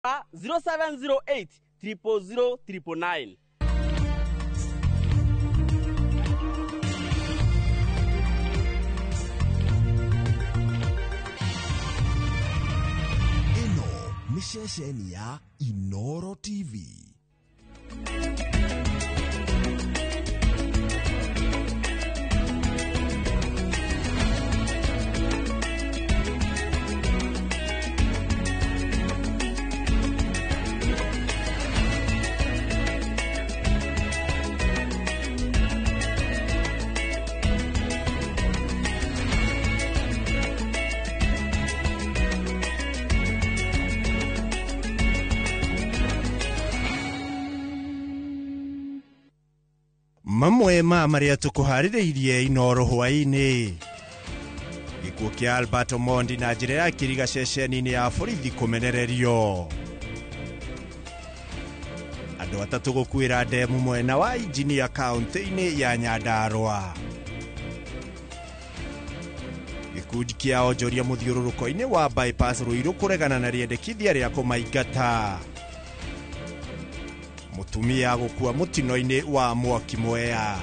0708 000 999. Ĩno nĩ ceceni ya Inoro TV. Mamwe ma marĩa tũkũharĩrĩirie Inoro hwaĩ-inĩ. Gĩkuũ kĩa Albert Omondi na njĩra ya kĩriga ceceni-inĩ ya borithi kũmenererio. Andũ atatũ gũkuĩra ndemu mwena wa Injinia kaũntĩ-inĩ ya Nyandarua. Gĩkundi kĩa onjoria mũthiũrũrũko-inĩ wa bypass Ruiru kũregana na rĩendekithia rĩa kũmaingata. Mũtumia gũkua mũtino-inĩ wa mwaki Mwea.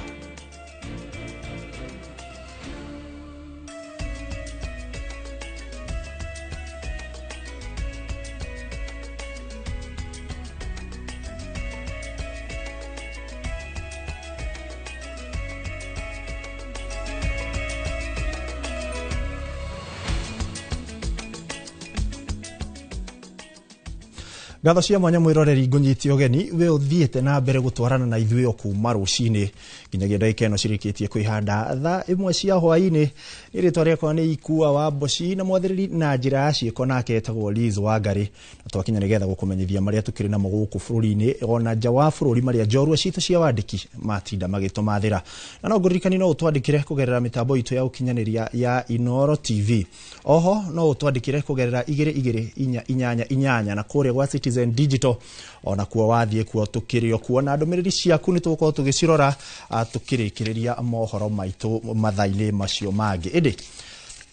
Ngatho cia mwanya mwiroreri ngũnyite ũgeni we ũthiĩte na mbere gũtwarana na ithuĩ o kuma rũcinĩ nginyagia ndagĩka ĩno cirĩkĩtie kwĩhanda thaa ĩmwe cia hwaĩ-inĩ. Nĩ rĩtwa rĩakwa nĩ Ikua wa Mboci na mwathĩrĩri na njĩra ya ciĩko nake etagwo Liz Wangari, na twakinya nĩgetha gũkũmenyithia marĩa tũkĩrĩ namo gũkũ bũrũri-inĩ ona nja wa bũrũri marĩa njorua citũ cia wandĩki matinda magĩtũmathĩra. Na no ngũririkanie no ũtwandĩkĩre kũgerera mĩtambo itũ ya ũkinyanĩria ya Inoro TV. Oho no ũtwandĩkĩre kũgerera 22488 na kũrĩa gwa Citizen Digital ona kuo wathiĩ kuo tũkĩrĩ o kuo na ndũmĩrĩri ciaku nĩ tũgũkorwo tũgĩcirora tũkĩrĩkĩrĩria mohoro maitũ mathaa-inĩ macio mangĩ. Ĩndĩ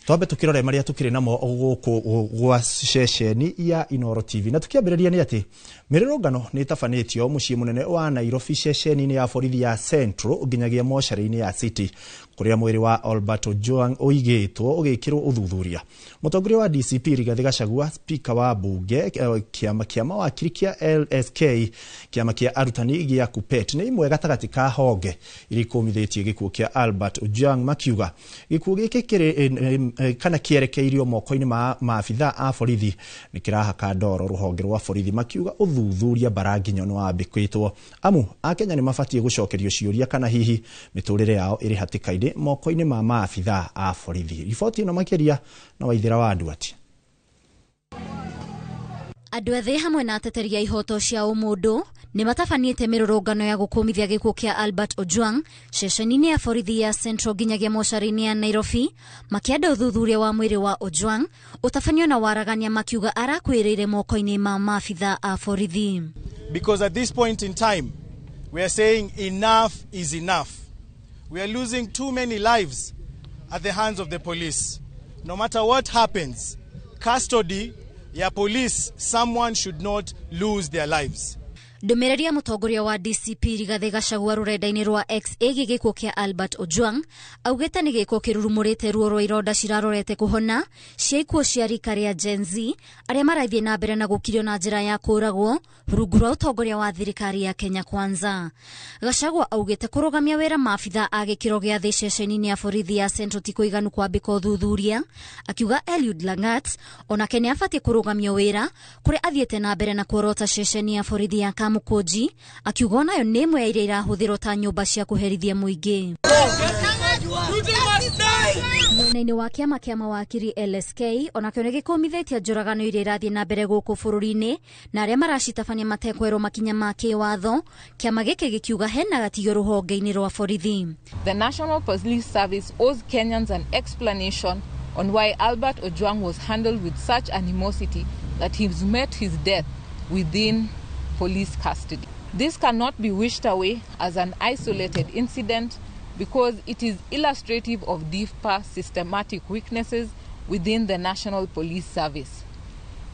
twambe tũkĩrore marĩa tũkĩrĩ namo gũkũ gwa ceceni ya Inoro TV, na tũkĩambĩrĩria nĩ atĩ mĩrũrũngano nĩ ĩtabanĩtio mũciĩ mũnene wa Nairobi ceceni-inĩ ya borithi ya Central nginyagia mocarĩ-inĩ ya City kũrĩa mwĩrĩ wa Albert Ojwang ũigĩtwo ũgĩkĩrwo ũthuthuria. Mũtongoria wa DCP Rigathĩ Gachagua, speaker wa bunge, kĩama kĩa mawakiri kĩa LSK, kĩama kĩa arutani gĩa KUPPET nĩ imwe gatagatĩ ka honge iria ikũmithĩtie gĩkuũ kĩa Albert Ojwang, makiuga gĩkuũ gĩkĩ kĩrĩ kana kĩerekeirio moko-inĩ ma maabitha a borithi nĩ kĩrahaka ndoro rũhonge rwa borithi, makiuga ũthuthuria mbaranginyo nĩ wambĩkĩtwo amu akenya nĩ mabatiĩ gũcokerio ciũria kana hihi mĩtũrĩre yao ĩrĩ hatĩka-inĩ moko-inĩ ma maabitha a borithi. Riboti ĩno makĩria na Waithĩra wa Nduati. Andũ ethĩ hamwe na ateteri a ihoto cia ũmũndũ nĩ matabanĩte mĩrũrũngano ya gũkũmithia gĩkuũ kĩa Albert Ojwang ceceni-inĩ ya borithi ya Central nginyagia mocarĩ-inĩ ya Nairobi, makĩenda ũthuthuria wa mwĩrĩ wa Ojwang ũtabanio na waragania, makiuga arakuĩrĩire moko-inĩ ma maabitha a borithi. Because at this point in time we are saying enough is enough. We are losing too many lives at the hands of the police. No matter what happens, custody ya police, someone should not lose their lives. Ndũmĩrĩri ya mũtongoria wa DCP Rigathĩ Gachagua rũrenda-inĩ rwa X ĩgiĩ gĩkuũ kĩa Albert Ojwang augĩte nĩ gĩko kĩrurumũrĩte ruo rwa ironda cirarorete kũhona cia ikuũ cia rika rĩa Gen Z arĩa marathiĩ na mbere na gũkirio na njĩra ya kũragwo rungu rwa ũtongoria wa thirikari ya Kenya Kwanza. Gachagua augĩte kũrũgamia wĩra maabitha a gĩkĩro gĩa thĩ ceceni-inĩ ya borithi ya Central ti kũiganu kwambĩka ũthuthuria, akiuga Eliud Langat onake nĩ abatiĩ kũrũgamio wĩra kũrĩa athiĩte na mbere na kuorota ceceni ya borithi ya Kamukunji, akiuga onayo nĩ ĩmwe ya iria irahũthĩrwo ta nyũmba cia kũherithia mũingĩ. Mwena-inĩ wa kĩama kĩa mawakiri LSK onakĩo nĩ gĩkũmithĩtie njũragano iria irathiĩ na mbere gũkũ bũrũri-inĩ na arĩa maracitabania matekwerwo makinya ma kĩwatho, kĩama gĩkĩ gĩkiuga hena gatigio rũhonge-inĩ rwa borithi. The National Police Service owes Kenyans an explanation on why Albert Ojwang was handled with such animosity that he met his death within police custody. This cannot be wished away as an isolated incident because it is illustrative of deeper systematic weaknesses within the National Police Service.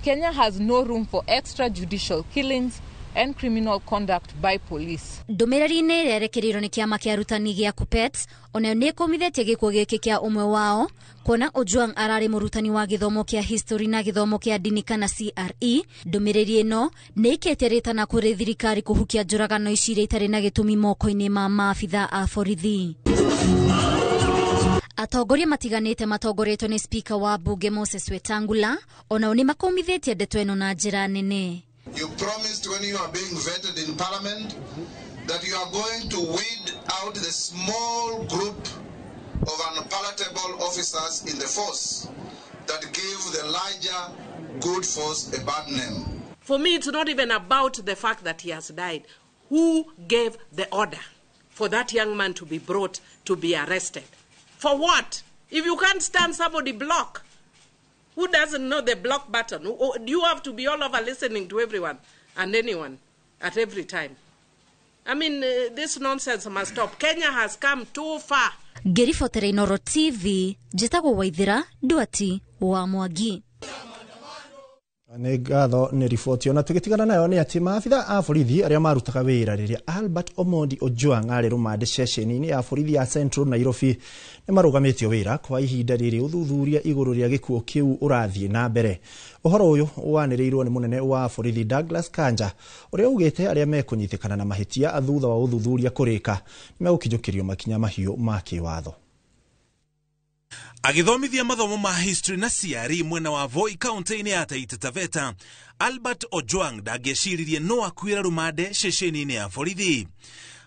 Kenya has no room for extrajudicial killings and criminal conduct by police. Ndũmĩrĩri-inĩ ĩrĩa ĩrekereirio nĩ kĩama kĩa arutani gĩa KUPPET onayo nĩ ĩkũmithĩtie gĩkuũ gĩkĩ kĩa ũmwe wao kuona Ojwang ararĩ mũrutani wa gĩthomo kĩa history na gĩthomo kĩa ndini kana CRE. Ndũmĩrĩri ĩno nĩ ĩkĩte rĩtana kũrĩ thirikari kũhukia njũragano ici iria itarĩ na gĩtũmi moko-inĩ ma maabitha a borithi. Atongoria matiganĩte matongoretio nĩ spika wa bunge Moses Wetangula onao nĩ makũmithĩtie ndeto ĩno na njĩra nene. You promised when you are being vetted in parliament that you are going to weed out the small group of unpalatable officers in the force that give the larger good force a bad name. For me, it's not even about the fact that he has died. Who gave the order for that young man to be brought to be arrested? For what? If you can't stand somebody, block. Who doesn't know the block button? Do you have to be all over listening to everyone and anyone at every time? I mean, this nonsense must stop. Kenya has come too far. Ngĩribotera Inooro TV, njĩtagwo Waithĩra Nduati wa Mwangi. Nĩ ngatho nĩ riboti ona tũgĩtigana nayo nĩ atĩ maabitha a borithi arĩa marutaga wĩra rĩrĩa Albert Omondi Ojwang arĩ rũmande ceceni-inĩ ya borithi ya Central Nairobi nĩ marũgamĩtio wĩra kwa ihinda rĩrĩ ũthuthuria igũrũ rĩa gĩkuũ kĩu ũrathiĩ na mbere. Ũhoro ũyũ wanĩrĩirwo nĩ mũnene wa borithi Douglas Kanja ũrĩa ugĩte arĩa mekũnyitĩkana na mahĩtia thutha wa ũthuthuria kũrĩka nĩmegũkinyũkĩrio makinya mahiũ ma kĩwatho. Agithomithia mathomo ma history na CRE mwena wa Voi kaunti-inĩ ya Taita Taveta, Albert Ojwang ndangĩeciririe no akuĩre rũmande ceceni-inĩ ya borithi.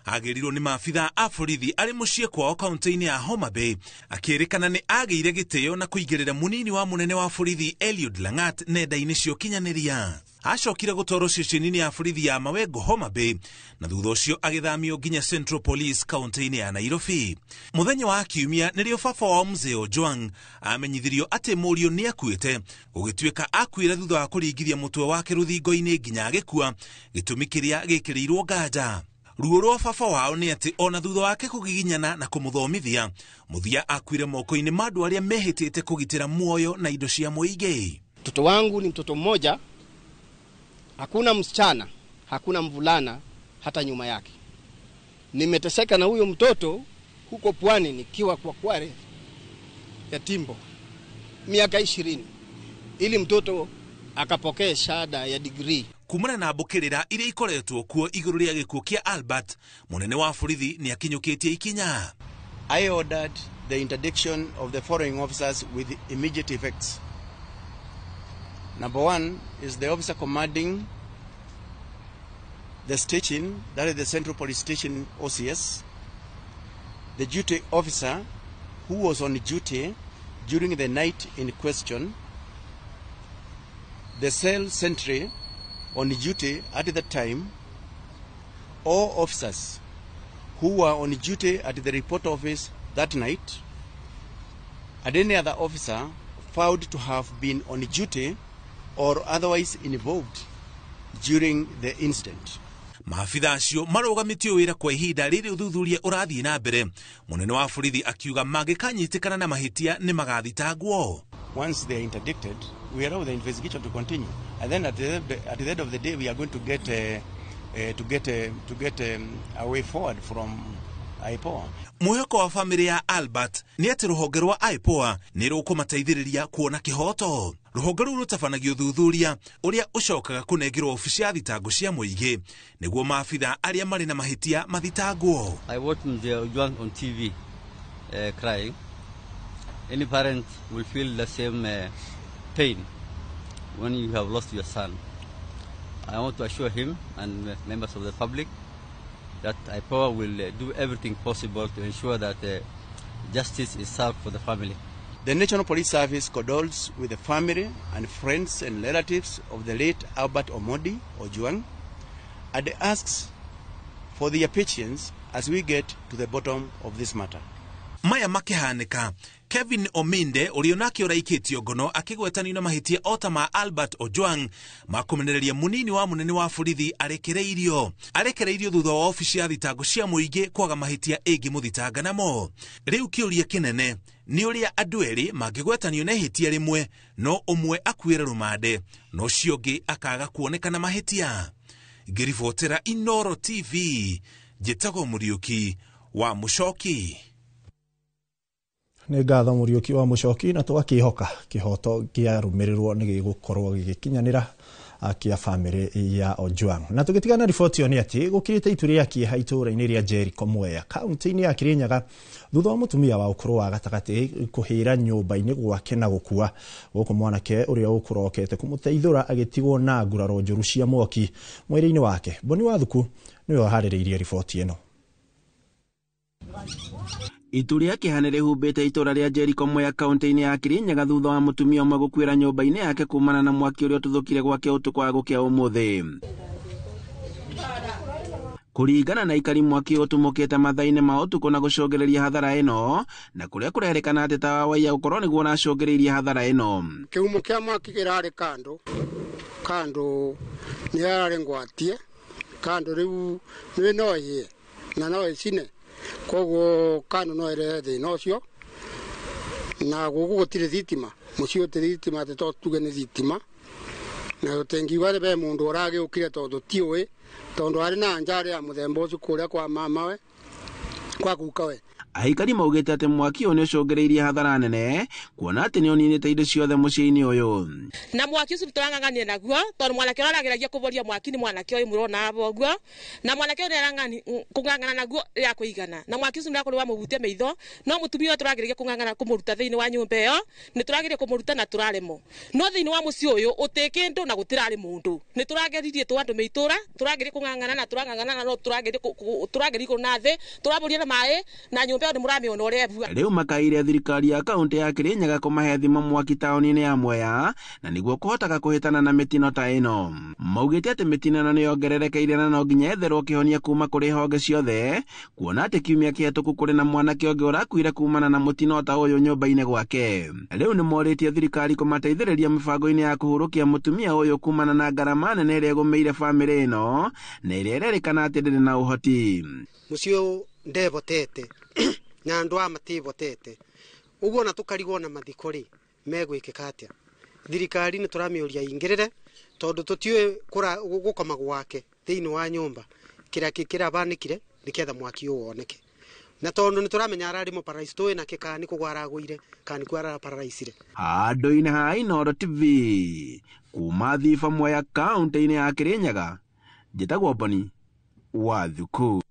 Agĩrirwo nĩ maabitha a borithi arĩ mũciĩ kwao kaunti-inĩ ya Homa Bay, akĩrĩkana nĩ agĩire gĩtĩo na kũigĩrĩra mũnini wa mũnene wa borithi Eliud Langat nenda-inĩ cia ũkinyanĩria. Acokire gũtwarwo ceceni-inĩ ya borithi ya Mawengo Homa Bay na thutha ũcio agĩthamio nginya Central Police kaunti-inĩ ya Nairobi. Mũthenya wa Kiumia nĩrĩo baba wa mzee Ojwang amenyithirio atĩ mũriũ nĩ akuĩte, gũgĩtuĩka akuire thutha wa kũringithia mũtwe wake rũthingo-inĩ nginya agĩkua, gĩtũmi kĩrĩa gĩkĩrĩirwo nganja. Ruo rwa baba wao nĩ atĩ ona thutha wake kũgiginyana na kũmũthomithia, mũthia akuire moko-inĩ ma andũ arĩa mehĩtĩte kũgitĩra muoyo na indo cia mũingĩ. Mtoto wangu ni mtoto mmoja, hakuna msichana, hakuna mvulana hata nyuma yake. Nimeteseka na huyo mtoto huko pwani nikiwa kwa Kware ya Timbo miaka 20 ili mtoto akapokea shahada ya degree. Kumana na mbũkĩrĩra iria ikoretwo kuo igũrũ rĩa gĩkuũ kĩa Albert, mũnene wa borithi nĩ akinyũkĩtie ikinya. I ordered the interdiction of the following officers with immediate effects. Number one is the officer commanding the station, that is the Central Police Station OCS, the duty officer who was on duty during the night in question, the cell sentry on duty at the time, all officers who were on duty at the report office that night, and any other officer found to have been on duty or otherwise involved during the incident. Maabitha acio marũgamĩtio wĩra kwa ihinda rĩrĩ ũthuthuria ũrathiĩ na mbere. Mũnene wa borithi akiuga mangĩkanyitĩkana na mahĩtia nĩ magathitangwo. Once they are interdicted, we allow the investigation to continue, and then at the end of the day we are going to get a way forward from IPOA. Mwĩhoko wa famĩlĩ ya Albert nĩ atĩ rũhonge rwa IPOA nĩ rũkũmateithĩrĩria kuona kĩhoto. Rũhonge rũu rũtabanagia ũthuthuria ũrĩa ũcokaga kũnengerwo obici ya thitango cia mũingĩ nĩguo maabitha arĩa marĩ na mahĩtia mathitangwo. I watched Mzee Ojwang on TV crying. Any parent will feel the same pain when you have lost your son. I want to assure him and members of the public that IPOA will do everything possible to ensure that justice is served for the family. The National Police Service condoles with the family and friends and relatives of the late Albert Omondi Ojwang and asks for their patience as we get to the bottom of this matter. Maya makĩhanĩka, Kevin Ominde ũrĩa onake ũraikĩtio ngono akĩgwetanio na mahĩtia o ta ma Albert Ojwang ma kũmenereria mũnini wa mũnene wa borithi arekereirio thutha wa obici ya thitango cia mũingĩ kwaga mahĩtia ĩngĩmũthitanga namo. Rĩu kĩũria kĩnene nĩ ũrĩa andũ erĩ mangĩgwetanio na ihĩtia rĩmwe no ũmwe akuĩre rũmande no ũcio ũngĩ akaga kuonekana mahĩtia. Ngĩribotera Inooro TV, njĩtagwo Mũriũki wa Mũcoki. Nĩ ngatho Mũriũki wa Mũcoki, na tũgakĩhoka kĩhoto kĩarũmĩrĩrwo nĩ gĩgũkorwo gĩgĩkinyanĩra kĩa bamĩrĩ ya Ojwang. Na tũgĩtigana riboti ĩyo nĩ atĩ gũkirĩte itu rĩa kĩeha itũũra-inĩ rĩa Jericho Mwea kaunti-inĩ ya Kirinyaga thutha wa mũtumia wa ũkũrũ wa gatagatĩ kũhĩra nyũmba-inĩ gwake na gũkua, gũkũ mwanake ũrĩa ũkũrokete kũmũteithũra agĩtigwo na nguraro njũru cia mwaki mwĩrĩ-inĩ wake. Boni Wathuku nĩwe ũharĩrĩirie riboti ĩno. Itu rĩa kĩeha nĩ rĩhumbĩte itũũra rĩa Jericho Mwea kaunti-inĩ ya Kirinyaga thutha wa mũtumia ũmwe gũkuĩra nyũmba-inĩ yake kumana na mwaki ũrĩa ũtuthũkire gwake ũtukũ wa gũkĩa ũmũthĩ. Kũringana na aikari, mwaki ũtumũkĩte mathaa-inĩ ma ũtukũ na gũcũngĩrĩria hathara ĩno, na kũrĩa kũrerĩkana atĩ tawa waiya gũkorwo nĩguo ũracũngĩrĩirie hathara ĩno. Kĩhumo kĩa mwaki kĩrarĩ kando nĩ yararĩ ngwatie kando rĩu nĩ no ĩhĩe na no ĩcine, koguo kando no ĩrehe thĩna ũcio, na gũkũ gũtirĩ thitima, mũciĩ ũtirĩ thitima, atĩ to tuge nĩ thitima, na tũtingiuga atĩ he mũndũ ũragĩũkire tondũ tiũĩ, tondũ arĩ na njarĩ ya mũthemba ũcio kũrĩa kwa mamawe kwa gukawe. Aikari maugĩte atĩ mwaki ũyũ nĩ ũcũngĩrĩirie hathara nene kuona atĩ nĩ ũninĩte indo ciothe mũciĩ-inĩ ũyũ. Na mwaki ũcio tũrang'ang'anire naguo tondũ mwanake ũrĩa ũrageragia kũboria mwaki nĩ mwanake ũyũ mũrona haha ũguo, na mwanake ũyũ nĩ kũng'ang'ana naguo rĩa kũigana, na mwaki ũcio nĩũrakorwo wamũhutia maitho, no mũtumia ũyũ tũrageria kũng'ang'ana kũmũruta thĩinĩ wa nyũmba ĩyo, nĩ tũrageria kũmũruta na tũraremwo, no thĩinĩ wa mũciĩ ũyũ ũtĩ kĩndũ na gũtirarĩ mũndũ. Nĩ tũrageririe tũ andũ meitũra, tũrageria kũng'ang'ana na tũrang'ang'ana no tũrageria igũrũ na thĩ, tũraboria na maĩ na nyũmba. Rĩu makaire thirikari ya kaunti ya Kirinyaga kũmahe thimo mwaki taũni-inĩ ya Mwea na nĩguo kũhotaga kũhĩtana na mĩtino ta ĩno. Maugĩte atĩ mĩtino ĩno nĩyongererekeire na no nginya yetherwo kĩhonia kuma kũrĩ honge ciothe, kuona atĩ kiumia kĩhetũku kũrĩ na mwanake ũngĩ ũrakuire kumana na mũtino ta ũyũ nyũmba-inĩ gwake. Rĩu nĩmorĩtie thirikari kũmateithĩrĩria mĩbango-inĩ ya kũhurũkia mũtumia ũyũ kumana na ngarama nene ĩrĩa ĩgũmĩire bamĩrĩ ĩno na ĩrĩa ĩrerĩkana atĩ ndĩrĩ na ũhoti. Mũciĩ ũyũ ndebotete na andũ aya matibotete ũguo na tũkarigwo na mathiko rĩ megwĩkĩka atĩa. Thirikari nĩ tũramĩũria ingĩrĩre tondũ tũtiũĩ gũkoma gwake thĩinĩ wa nyũmba kĩrĩa kĩrabanĩkire nĩketha mwaki ũyũ woneke, na tondũ nĩ tũramenya ararĩ mũparaici tũĩ nake kana nĩ kũgwa aragũire kana nĩ kuo araparaicire. Handũ-inĩ ha Inooro TV kuma Thiba Mwea kaunti-inĩ ya Kirinyaga, njĩtagwo Boni Wathuku.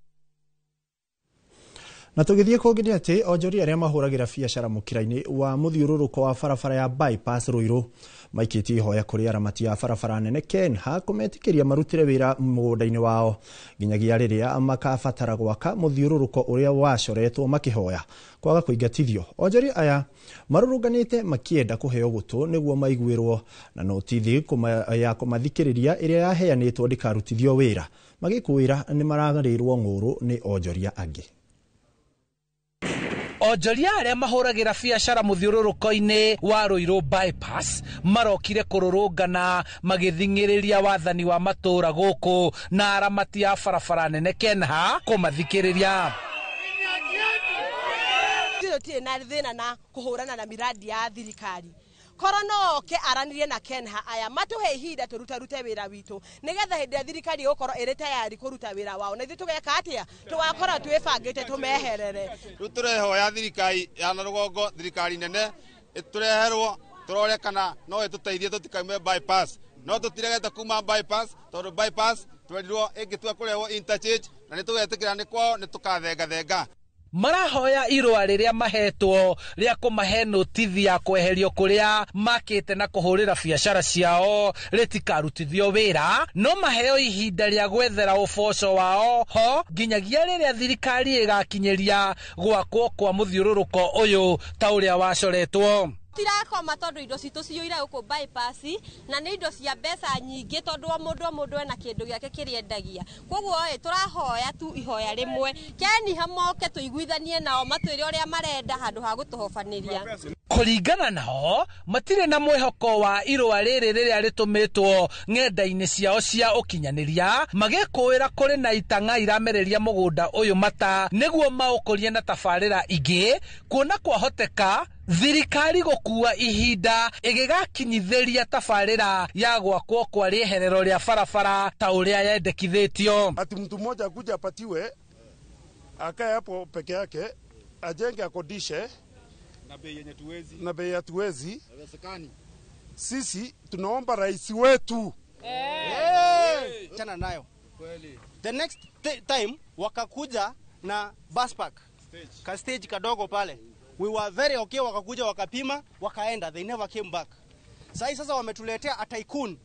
Na tũgĩthiĩ kũngĩ nĩ atĩ onjoria arĩa mahũragĩra biacara mũkĩra-inĩ wa mũthiũrũrũko wa barabara ya bypass Ruiru maikĩtie ihoya kũrĩ aramati a barabara nene KENHA kũmetĩkĩria marutĩre wĩra mũgũnda-inĩ wao nginyagia rĩrĩa makabatara gwaka mũthiũrũrũko ũrĩa wacoretwo makĩhoya kwaga kũingatithio. Onjoria aya marũrũnganĩte makĩenda kũheo gũtũ nĩguo maiguĩrwo na notithi ya kũmathikĩrĩria ĩrĩa yaheanĩtwo ndĩkarutithio wĩra, magĩkũĩra nĩ mararĩrwo ng'ũrũ nĩ onjoria angĩ. Onjoria arĩa mahũragĩra biacara mũthiũrũrũko-inĩ wa Ruiru bypass marokire kũrũrũngana magĩthing'ĩrĩria wathani wa matũũra gũkũ na aramati a barabara nene KENHA kũmathikĩrĩria. Tũtirĩ na thĩna na kũhũrana na miradi ya thirikari, korwo no oke aranirie na KENHA aya matũhe ihinda tũrutarute wĩra witũ nĩgetha hĩndĩ ĩrĩa thirikari ĩgũkorwo ĩrĩ tayari kũruta wĩra wao na ithuĩ tũgeka atĩa, tũgakorwo twĩbangĩte tũmeherere. Rĩu tũrehoya thirikari ya na rũgongo, thirikari nene ĩtũreherwo tũrore kana no ĩtũteithie tũtikaume bypass, no tũtiregete kuma bypass tondũ bypass twerirwo ĩngĩtua kũrehwo interchange na nĩ tũgetĩkĩra nĩ kwao nĩ tũkathengathenga. Marahoya irũa rĩrĩa mahetwo rĩa kũmahe notithi ya kweherio kũrĩa makĩte na kũhũrĩra biacara ciao rĩtikarutithio wĩra, no maheo ihinda rĩa gwethera ũboco wao ho nginyagia rĩrĩa thirikari ĩgakinyĩria gwakwo kwa mũthiũrũrũko ũyũ ta ũrĩa wacoretwo. Tirakoma tondu indo citũ ciyũire gũkũ bypass na nĩ indo cia mbeca nyingĩ tondu o mũndũ ena kĩndũ gĩake kĩrĩa endagia. Koguo ĩ tũrahoya tu ihoya rĩmwe Keniha moke tũiguithanie nao matwĩre ũrĩa marenda handũ ha gũtũhobanĩria. Kũringana nao matirĩ na mwĩhoko wa irũa rĩrĩ rĩrĩa rĩtũmĩtwo ng'enda-inĩ ciao cia ũkinyanĩria magĩkũĩra kũrĩ na itang'a iramereria mũgũnda ũyũ mata nĩguo maũkũrie na tabarĩra ingĩ kuona kwahoteka thirikari gũkua ihinda ĩgĩgakinyithĩria tabarĩra ya gwakwo kwa rĩeherero rĩa barabara ta ũrĩa yendekithĩtio. Ati mtu mmoja akuja apatiwe akae hapo peke yake ajenge akodishe na bei yenye tuwezi, na bei hatuwezi. Sisi tunaomba rais wetu hey. Chana nayo the next time wakakuja na bus park stage. Ka stage kadogo pale we were very okay, wakakuja wakapima wakaenda, they never came back. Sasa wametuletea a tycoon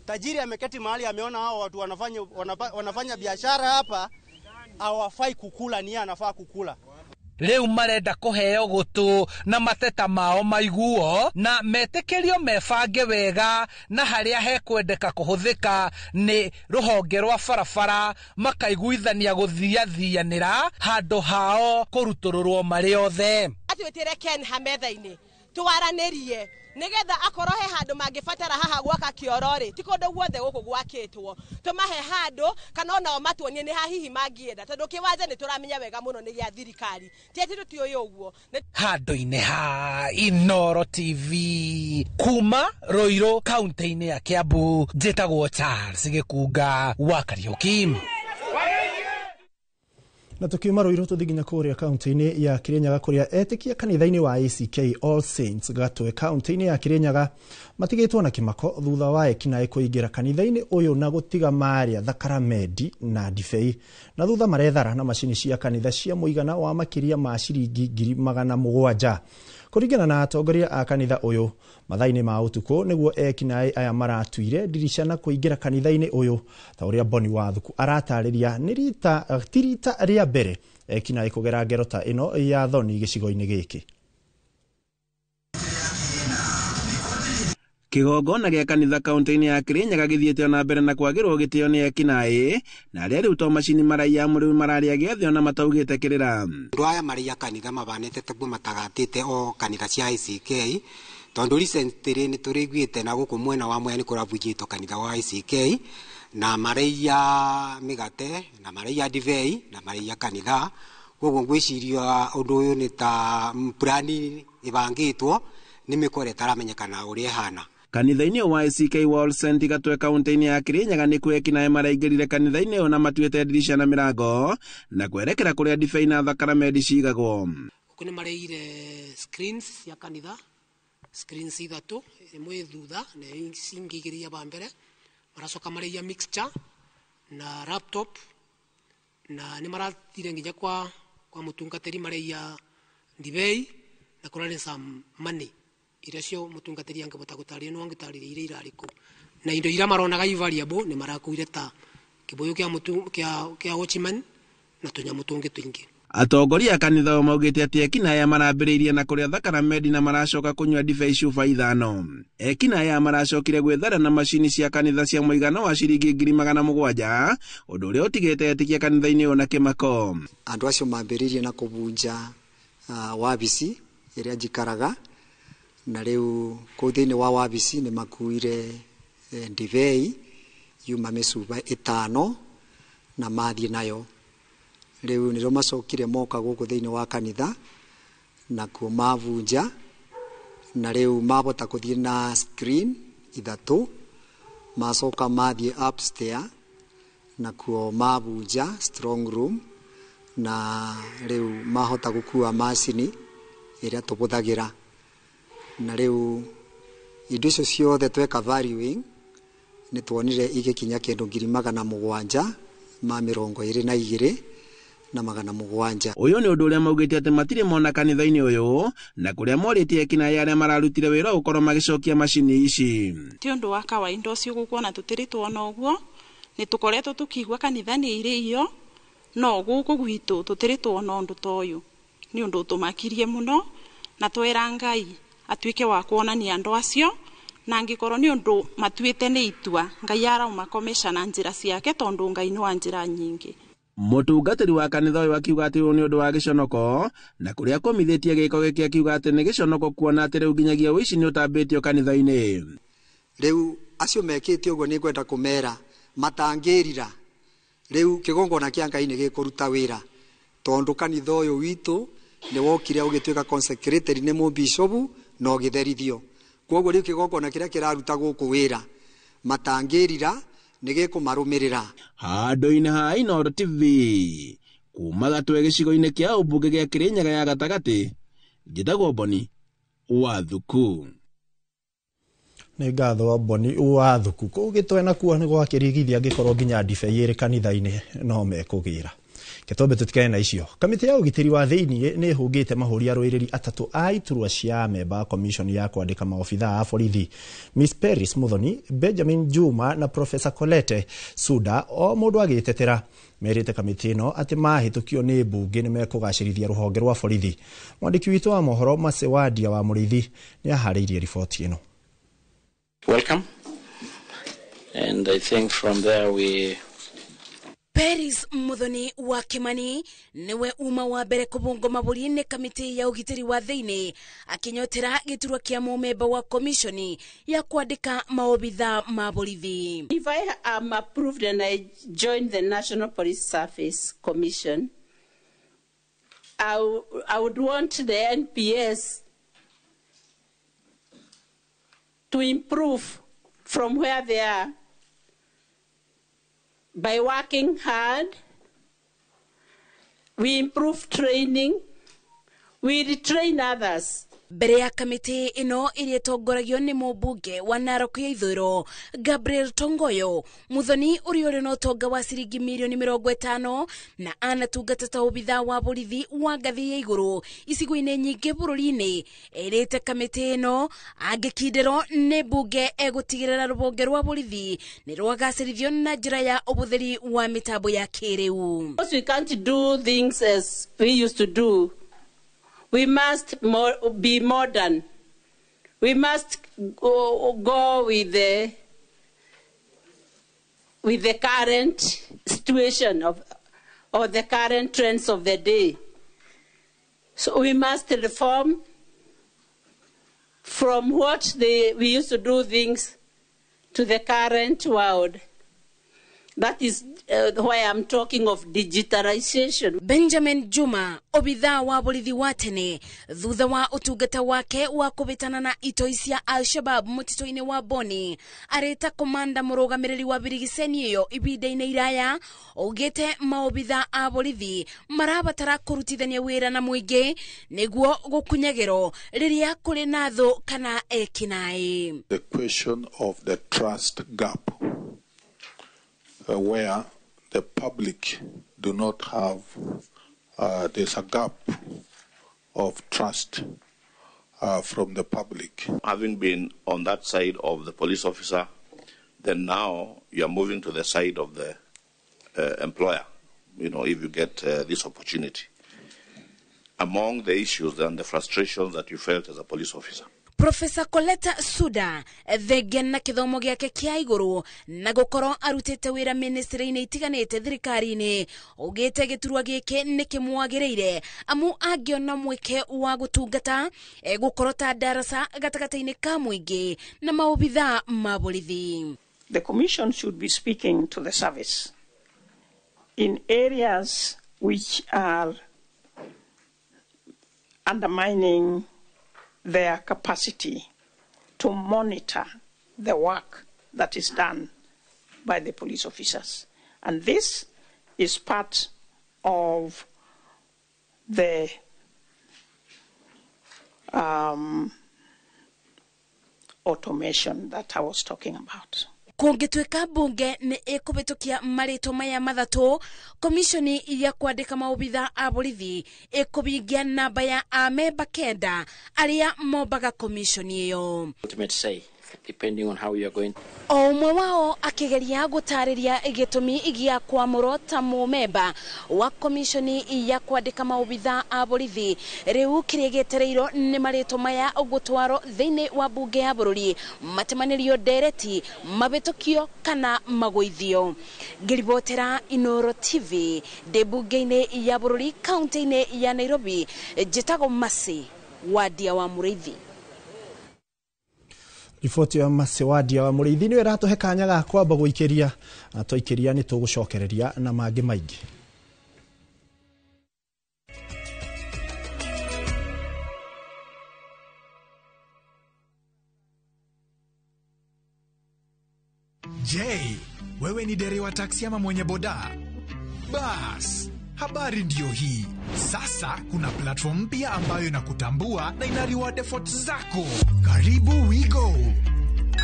tajiri ameketi mahali ameona hao watu wanafanya biashara hapa hawafai kukula, ni anafaa kukula. Rĩu marenda kũheo gũtũ na mateta mao maiguo na metĩkĩrio mebange wega na harĩa hekwendeka kũhũthĩka nĩ rũhonge rwa barabara makaiguithania gũthiathianĩra handũ hao kũrutũrũrwo marĩ othe. Atwĩtĩre Kenha metha-inĩ twaranĩrie nigetha akorwo he handu mangibatara haha gwaka kĩoro rĩ ti kũndũ guothe gũkũ gwakĩtwo tũmahe handũ kana onao matuonie nĩ ha hihi mangĩenda tondũ kĩwanja nĩ tũramenya wega mũno nĩ gĩa thirikari ti atĩ tũtiũĩ ũguo. Handũ-inĩ ha Inooro TV kuma Ruiru kaunti-inĩ ya Kiambu njĩtagwo Charles Gĩkunga wa Kariũki. Na tukiuma Ruiru tuthi nginya kuria kaunti-inĩ ya Kirinyaga kuria etikia kanitha-inĩ wa ACK All Saints Gatwe kaunti-inĩ ya Kirinyaga matigĩtwo na kĩmako thutha wa ekinaĩ kũingĩra kanitha-inĩ ũyũ na gũtiga marĩa thakramenti na ndibei na thutha marethara na macini cia kanitha cia mũigana wa makĩria ma ciringi 700,000. Kũringana na atongoria a kanitha ũyũ mathaa-inĩ ma ũtukũ nĩguo ekinaĩ aya maratuire ndirica na kũingĩra kanitha-inĩ ũyũ ta ũrĩa Boni Wathuku aratarĩria nĩ rita ti rita rĩa mbere ekinaĩ kũgera ngero ta ĩno ya thoni gĩcigo-inĩ gĩkĩ. Kĩgongona gĩa kanitha kaunti-inĩ ya Kirinyaga gĩthiĩte na mbere na kwagĩrwo gĩtĩo nĩ ekinaĩ na arĩa rĩu to macini maraiya rĩu mararĩa gĩathĩ ona mataugĩte kĩrĩra. Andũ aya maraiya kanitha mabanĩte taguo matagatĩte o kanitha cia ICK tondũ recently nĩ tũrĩiguĩte na gũkũ mwena wa Mwea nĩ kũravunjĩtwo kanitha wa ICK na maraiya mĩgate na maraiya ndibei na maraiya kanitha. Koguo ngwĩciria ũndũ ũyũ nĩ ta plani ĩbangĩtwo nĩ mĩkora ĩtaramenyekana ũrĩa ĩhana. Kanitha-inĩ wa ACK World Center Gatwe kaunti-inĩ ya Kirinyaga nĩ kuo ekinaĩ maraingĩrire kanitha-inĩ ũyũ na matuĩte ndirica na mĩrango na kwerekera kũrĩa ndibei na thakramenti cigagwo. Gũkũ nĩ mareire screens cia kanitha, screens ithatũ, ĩmwe thutha na ici ingĩ igĩrĩ iria mbere. Maracoka mareia mixture na laptop na nĩ marathire nginya kwa mũtungatĩri mareia ndibei na kũrarĩ some money iria cio mũtungatĩri angĩbota gũtarĩria no angĩtarĩria iria irarĩ kũu na indo iria maronaga i valuable nĩ marakuire ta kĩbũyũ kĩa watchman na tũnyamũ tũngĩ tũingĩ. Atongoria a kanitha ũyũ maugĩte atĩ ekinaĩ aya marambĩrĩirie na kũrĩa thakramenti na maracoka kũnyua ndibei cuba 5. Ekinaĩ aya maracokire gwĩthara na macini cia kanitha cia mũigana wa ciringi 700,000 ũndũ ũrĩa ũtigĩte etĩkia kanitha-inĩ ũyũ na kĩmako. Andũ acio mambĩrĩirie na kũbunja wabici ĩrĩa njikaraga na rĩu kũu thĩinĩ wa wabici nĩ makuire ndibei yuma mĩcuba 5 na mathiĩ nayo. Rĩu nĩrĩo macokire moka gũkũ thĩinĩ wa kanitha nakuo mabunja na rĩu mabota kũthiĩ na screen 3 macoka mathiĩ upstairs nakuo mabunja strong room na rĩu mahota gũkua macini ĩrĩa tũbũthagĩra na rĩu indo icio ciothe tweka valuing nĩ tuonire igĩkinya kĩndũ 722,700. Ũyũ nĩ ũndũ ũrĩa maugĩte atĩ matirĩ mona kanitha-inĩ ũyũ na kũrĩa morĩtie ekinaĩ arĩa mararutire wĩra gũkorwo magĩcokia macini ici. Ti ũndũ wa kawaida ũcio gũkuona tũtirĩ tuona ũguo nĩ tũkoretwo tũkĩigua kanitha nĩ irĩ iyo no gũkũ gwitũ tũtirĩ tuona ũndũ ta ũyũ nĩ ũndũ ũtũmakirie mũno na twĩra Ngai atuike wa kuonania andu acio na angikorwo ni undu matuite ni itua Ngai arauma komesha na njira ciake tondu Ngai ni wa njira nyingi. Mutungatiri wa kanitha uyu akiuga ati ni undu wa giconoko na kuria komithĩtie gĩko gĩkĩ akiuga ati ni giconoko kuona ati riu nginyagia ũici ni ũtambĩtio kanitha-inĩ. Riu acio mekĩte ũguo nĩ ngwenda kũmera matangĩrira riu kĩgongona kĩa Ngai nĩ gĩkũruta wĩra tondu kanitha ũyũ witũ nĩ wokire ũgĩtuĩka consecrated nĩ mũbishobu na ũgĩtherithio. Kwoguo rĩu kĩgongona kĩrĩa kĩraruta gũkũ wĩra matangĩrira nĩ gĩkũmarũmĩrĩra. Handũ-inĩ ha Inooro TV kuma Gatwe gĩcigo-inĩ kĩa ũmbunge gĩa Kĩrĩnyaga ya gatagatĩ, njĩtagwo Boni wa Thuku. Nĩ ngatho Boni wa Thuku. Kũu Gĩtwe nakuo nĩ gwakĩrigithia angĩkorwo nginya ndibei ĩrĩ kanitha-inĩ no mekũgĩra. Ketombe tutikane na icio. Kamĩtĩ ya ũgitĩri wa thĩinĩ nĩ ĩhũngĩte mahũri arũĩrĩri atatũ a iturwa cia memba commission ya kwandĩka maobithaa a borithi Miss Paris Muthoni, Benjamin Juma na Professor Colette Suda, o mũndũ agĩtetera. Merĩte kamĩtĩ ĩno atĩ mahĩtũkio nĩ mbunge nĩ mekũgacĩrithia rũhonge rwa borithi. Mwandĩki witũ wa mohoro Masewadia wa Mũrĩithi nĩ aharĩirie riboti ĩno. Welcome. And I think from there we Paris Muthoni wa Kimani niwe uma wa mbere kũbungwo mabũri-inĩ kamĩtĩ ya ũgitĩri wa thĩinĩ akinyotera gĩturwa kĩa mũmemba wa komishoni ya kwandĩka maobitha ma borithi. If I am approved and I join the National Police Service Commission, I would want the NPS to improve from where they are by working hard. We improve training, we retrain others. Mbere ya kamĩtĩ ĩno ĩrĩa ĩtongoragio nĩ mũmbunge wa Narok ya Ithũĩro Gabriel Tongoyo, Muthoni ũrĩa ũrĩ na ũtonga wa ciringi mirioni 50 na anatungata ta obithaa wa borithi wa ngathĩ ya igũrũ icigo-inĩ nyingĩ bũrũri-inĩ, ĩrĩte kamĩtĩ ĩno angĩkindĩrwo nĩ mbunge egũtigĩrĩra rũhonge rwa borithi nĩ rwagacĩrithio na njĩra ya ũhũthĩri wa mĩtambo ya kĩrĩu. Because we can't do things as we used to do. We must be modern. We must go with the current situation of or the current trends of the day. So we must reform from what we used to do things to the current world. That is why I'm talking of digitalization. Benjamin Juma, obithaa wa borithi wa tene thutha wa ũtungata wake wa kũhĩtana na itoi cia Al-Shabaab mũtitũ-inĩ wa Boni, arĩta komanda mũrũgamĩrĩri wa birigiceni ĩyo ihinda-inĩ iraya, augĩte maobithaa a borithi marabatara kũrutithania wĩra na mũingĩ nĩguo gũkunyagĩrwo rĩrĩa kũrĩ na thũ kana ekinaĩ. The question of the trust gap, where the public do not have, there's a gap of trust from the public. Having been on that side of the police officer, then now you are moving to the side of the employer, you know, if you get this opportunity. Among the issues and the frustrations that you felt as a police officer. Professor Coletta Suda thengia na kithomo giake kia iguru na gukorwo arutite wira ministry-ini itiganite thirikari-ini, ugite giturwa giki ni kimwagiriire amu angiona mweke wa gutungata gukorwo ta darasa gatagati-ini ka muingi na maobithaa ma borithi. The commission should be speaking to the service in areas which are undermining their capacity to monitor the work that is done by the police officers. And this is part of the automation that I was talking about. Kũngĩtuĩka mbunge nĩ ĩkũhĩtũkia marĩtwa maya mathatũ, komishoni ya kwandĩka maobithaa a borithi ĩkũhingia namba ya amemba 9 arĩa mombaga komishoni ĩyo. Ultimate say. depending on how you are going. O ũmwe wao akĩgeria gũtarĩria gĩtũmi gĩa kwamũrwo ta mũmemba wa komishoni ya kwandĩka maobitha a borithi. Rĩu kĩrĩa gĩetereirwo nĩ marĩtwa maya gũtwarwo thĩinĩ wa bunge ya bũrũri, matemanĩrio ndereti, mabĩtũkio kana magũithio. Ngĩribotera Inooro TV ndĩ bunge-inĩ ya bũrũri kaunti-inĩ ya Nairobi, njĩtagwo Mercy Wadia wa Mũrĩithi. Riboti ya Mercy Wadia wa Mũrĩithi nĩyo ĩratũhe kanya ga kwamba gũikĩria, na twaikĩria nĩ tũgũcokereria na mangĩ maingĩ. Je, wewe ni dereva taksi ama mwenye boda? Bas, habari ndiyo hii. Sasa kuna platform mpya ambayo inakutambua na ina reward efforts zako. Karibu WeGo.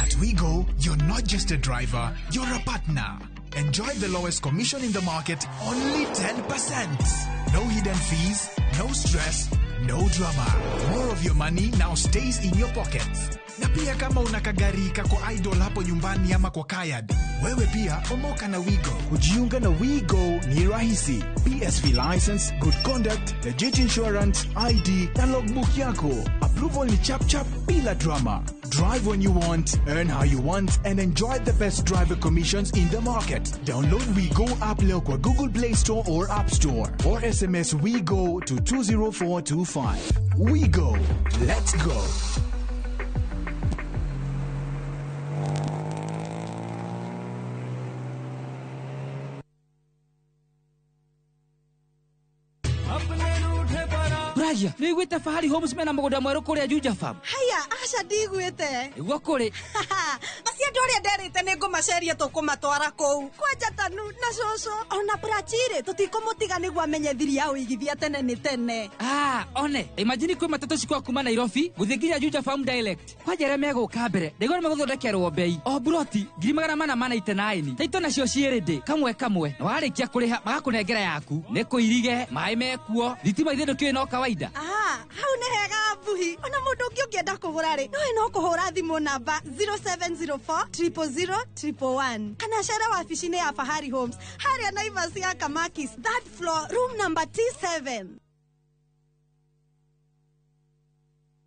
At WeGo, you're not just a driver, you're a partner. Enjoy the lowest commission in the market, only 10%. No hidden fees, no stress, no drama. More of your money now stays in your pockets. Na pia kama una kagari kako idle hapo nyumbani ama kwa kayad, wewe pia omoka na WeGo. Kujiunga na WeGo ni rahisi. PSV license, good conduct, legit insurance, ID na logbook yako. Approval ni chap chap bila drama. Drive when you want, earn how you want, and enjoy the best driver commissions in the market. Download WeGo app leo kwa Google Play Store or App Store, or SMS WeGo to 20425. WeGo. Let's go. Ragia, nĩ iguĩte Fahari Homes mena mũgũnda mwerũ kũrĩa Juja Farm? Haya, aca ndiguĩte. Nĩguo kũrĩ. Acio andũ arĩa nderĩte nĩ ngũmaceria tũkũmatwara kũu. Kwanja Tanu na cũcũ ona Prachire tũtikũmũtiga nĩguo amenye thiri ya ũigithia tene nĩ tene. Ah, one, imagine kwĩ matatũ cikwa kuma Nairobi gũthiĩ nginya Juja Farm direct. Kwanja arĩa megũka mbere, ndaigua nĩ megũthondekerwo bei. O buroti 499. Taito nacio ciĩ ready kamwe kamwe. Na warĩkia kũrĩha magakũnengera yaku. Nĩ kũirige, maĩ mekuo, thitima ithe ndũkĩũĩ no kawaida. Ah, hau nĩ hega Mbuhi. Ona mũndũ ũngĩ ũngĩenda kũgũra rĩ, nowe no kũhũra thimũ namba 0704 000 111 kana cere wabici-inĩ ya Fahari Homes harĩa Naivas ya Kamakis, third floor, room number T7.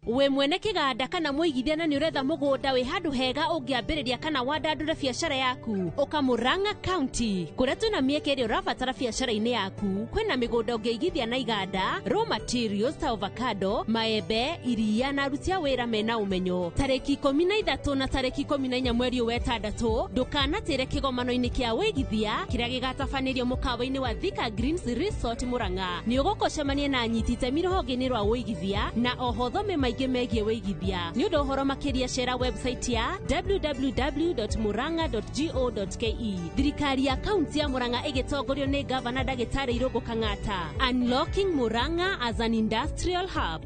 We mwene kiganda kana muigithia na nĩ ũretha mũgũnda wĩ handũ hega ũngĩambĩrĩria kana wandandũre biacara yaku, ũka Murang'a County kũrĩa twĩna mĩeke ĩrĩa ũrabatara biacara-inĩ yaku. Kwĩna mĩgũnda ũngĩigithia na iganda, raw materials ta avocado, maembe, iria na aruti a wĩra mena ũmenyo. Tarĩki 13 na tarĩki 14 mweri wa 6 ndũkanatĩre kĩgomano-inĩ kĩa wĩigithia kĩrĩa gĩgatabanĩrio mũkawa-inĩ wa Thika Greens Resort Murang'a. Nĩ ũgũka ũcemanie na anyiti itemi rũhonge-inĩ rwa wĩigithia na oho thome maingĩ megiĩ wĩigithia. Nĩ ũndũ ũhoro makĩria cera website ya www.murang'a.go.ke. Thirikari ya kaunti ya Murang'a ĩgĩtongorio nĩ Gavana Ndagĩtarĩ Irũngũ Kang'ata. Unlocking Murang'a as an industrial hub.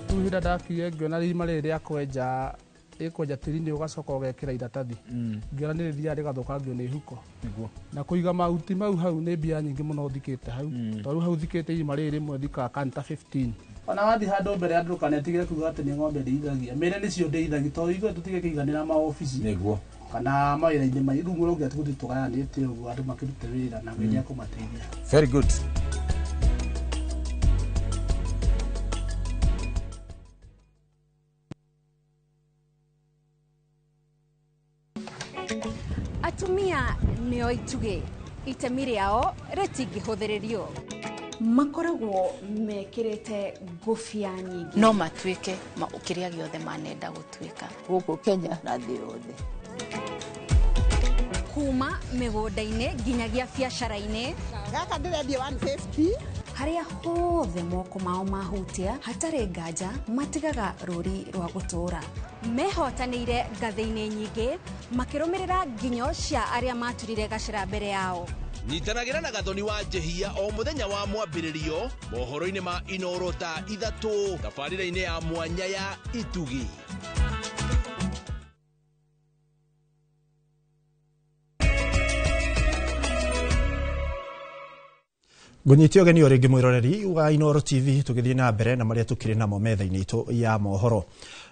Rĩu hĩndĩ ndakire ngĩona irima rĩrĩ rĩa kwenja ĩkwenja tĩri-inĩ ũgacoka ũgekĩra iratathi, ngĩona nĩ rĩthiaga rĩgathũkangio nĩ huko. Na kũiga mahuti mau hau nĩ mbia nyingĩ mũno thikĩte hau, tondũ hau thikĩte irima rĩrĩ rĩmwe thikaga kanta 15. Ona wathiĩ handũ mbere andũ ndũkanetigĩre kuga atĩ nĩ ng'ombe ndĩithagia, mĩre nĩcio ndĩithagia tondũ ithuĩ tũtigĩkĩiganĩra maobici kana mawĩra-inĩ maitũ, rĩu mũrauga tũgũthiĩ tũgayanĩte ũguo andũ makĩrute wĩra na Ngai nĩekũmateithia. Very good. Atumia nĩo itugĩ, itemi rĩao rĩtingĩhũthĩrĩrio. Makoragwo mekĩrĩte ngũbia nyingĩ. No matuĩke kĩrĩa gĩothe manenda gũtuĩka. Gũkũ Kenya na thĩ yothe. Kuma mĩgũnda-inĩ nginyagia biacara-inĩ. Gaka ndĩrendia 150. Harĩa hothe moko mao mahutia hatarĩ nganja matigaga rũri rwa gũtũũra. Mehotanĩire ngathĩ-inĩ nyingĩ makĩrũmĩrĩra nginyo cia arĩa maturire gacĩra mbere yao. Nyitanagĩra na Gathoni wa Njehia o mũthenya wa mwambĩrĩrio mohoro-inĩ ma Inooro thaa 3 tabarĩra-inĩ ya mwanya ya Itugi. Ngũnyite ũgeni o rĩngĩ mwĩroreri wa Inooro TV, tũgĩthiĩ na mbere na marĩa tũkĩrĩ namo metha-inĩ itũ ya mohoro.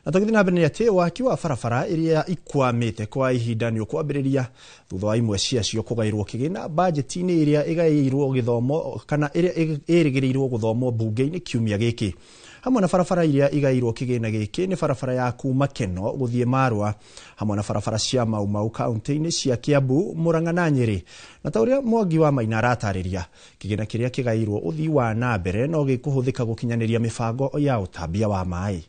Na tũgĩthiĩ na mbere nĩ atĩ waki wa barabara iria ikwamĩte kwa ihinda nĩ ũkwambĩrĩria thutha wa imwe ciacio kũgaĩrwo kĩgĩna bajeti-inĩ ĩrĩa ĩgaĩirwo gĩthomo kana ĩrĩa ĩrĩgĩrĩirwo gũthomwo mbunge-inĩ kiumia gĩkĩ. Hamwe na barabara iria igaĩirwo kĩgĩna gĩkĩ nĩ barabara ya kuma Keno gũthiĩ Marwa, hamwe na barabara cia Mau Mau kaunti-inĩ cia Kiambu, Murang'a na Nyĩrĩ. Na ta ũrĩa Mwangi wa Maina aratarĩria, kĩgĩna kĩrĩa kĩgaĩirwo ũthii wa na mbere no gĩkũhũthĩka gũkinyanĩria mĩbango ya ũtambia wa maĩ.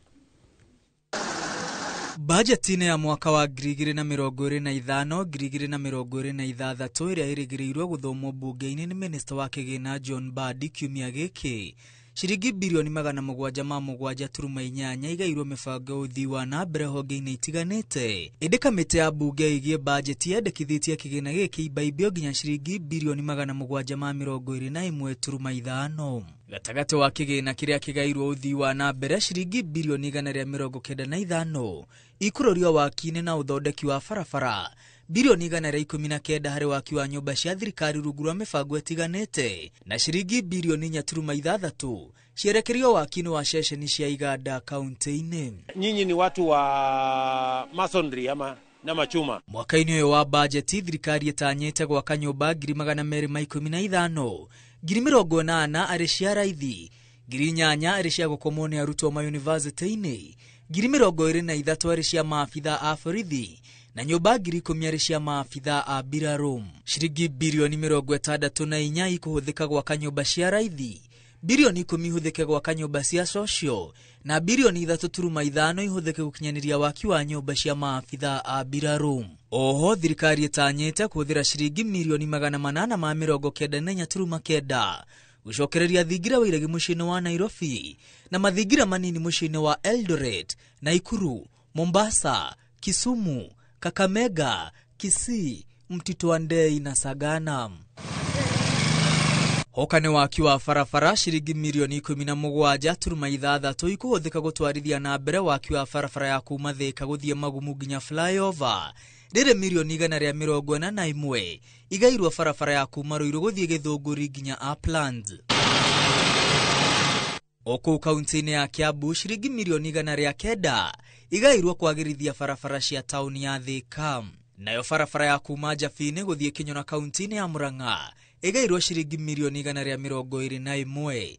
Bajeti-inĩ ya mwaka wa 2025 2026 ĩrĩa ĩrĩgĩrĩirwo gũthomwo mbunge-inĩ nĩ minista wa kĩgĩna John Mbadi kiumia gĩkĩ, ciringi birioni 707.8 igairwo mĩbango ya ũthii wa na mbere honge-inĩ itiganĩte. Ĩndĩ kamĩtĩ ya mbunge ĩgiĩ bajeti yendekithĩtie kĩgĩna gĩkĩ imbaimbio nginya ciringi birioni 721.5. Gatagatĩ wa kĩgĩna kĩrĩa kĩgairwo ũthii wa na mbere ciringi birioni 195 ikũrũrio waki-inĩ na ũthondeki wa barabara, birioni 119 harĩ waki wa nyũmba cia thirikari rungu rwa mĩbango ĩtiganĩte, na ciringi birioni 4.6 cierekerio waki-inĩ wa ceceni cia iganda kaunti-inĩ. Nyinyi ni watu wa masonry ama na machuma. Mwaka-inĩ ũyũ wa bajeti thirikari ĩtanyĩte gwaka nyũmba 215,000, 80,000 arĩ cia raithi, 8,000 arĩ cia gũkomwo nĩ arutwo mayunivasĩtĩ-inĩ, 23,000 arĩ cia maabitha a borithi, na nyũmba 10,000 arĩ cia maabitha a mbirarũ. Ciringi birioni 64 ikũhũthĩka gwaka nyũmba cia raithi, birioni 10 ihũthĩke gwaka nyũmba cia social, na birioni 3.5 ihũthĩke gũkinyanĩria waki wa nyũmba cia maabitha a mbirarũ. Oho thirikari ĩtanyĩte kũhũthĩra ciringi mirioni 894.9 gũcokereria thingira wa iregi mũciĩ-inĩ wa Nairobi na mathingira manini mũciĩ-inĩ wa Eldoret, Naikuru, Mombasa, Kisumu, Kakamega, Kisii, Mtito wa Ndei na Sagana. Hoka nĩ waki wa barabara ciringi mirioni 17.6 ikũhũthĩka gũtwarithia na mbere waki wa barabara ya kuma Thika gũthiĩ Magumu nginya flyover. Rĩrĩ mirioni 141 igairwo barabara ya kuma Ruiru gũthiĩ Gĩthũngũri nginya Uplands. O kũu kaunti-inĩ ya Kiambu ciringi mirioni 109 igairwo kwagĩrithia barabara cia taũni ya Thika. Nayo barabara ya kuma Jabini gũthiĩ Kinyona kaunti-inĩ ya Murang'a igairwo ciringi mirioni 121.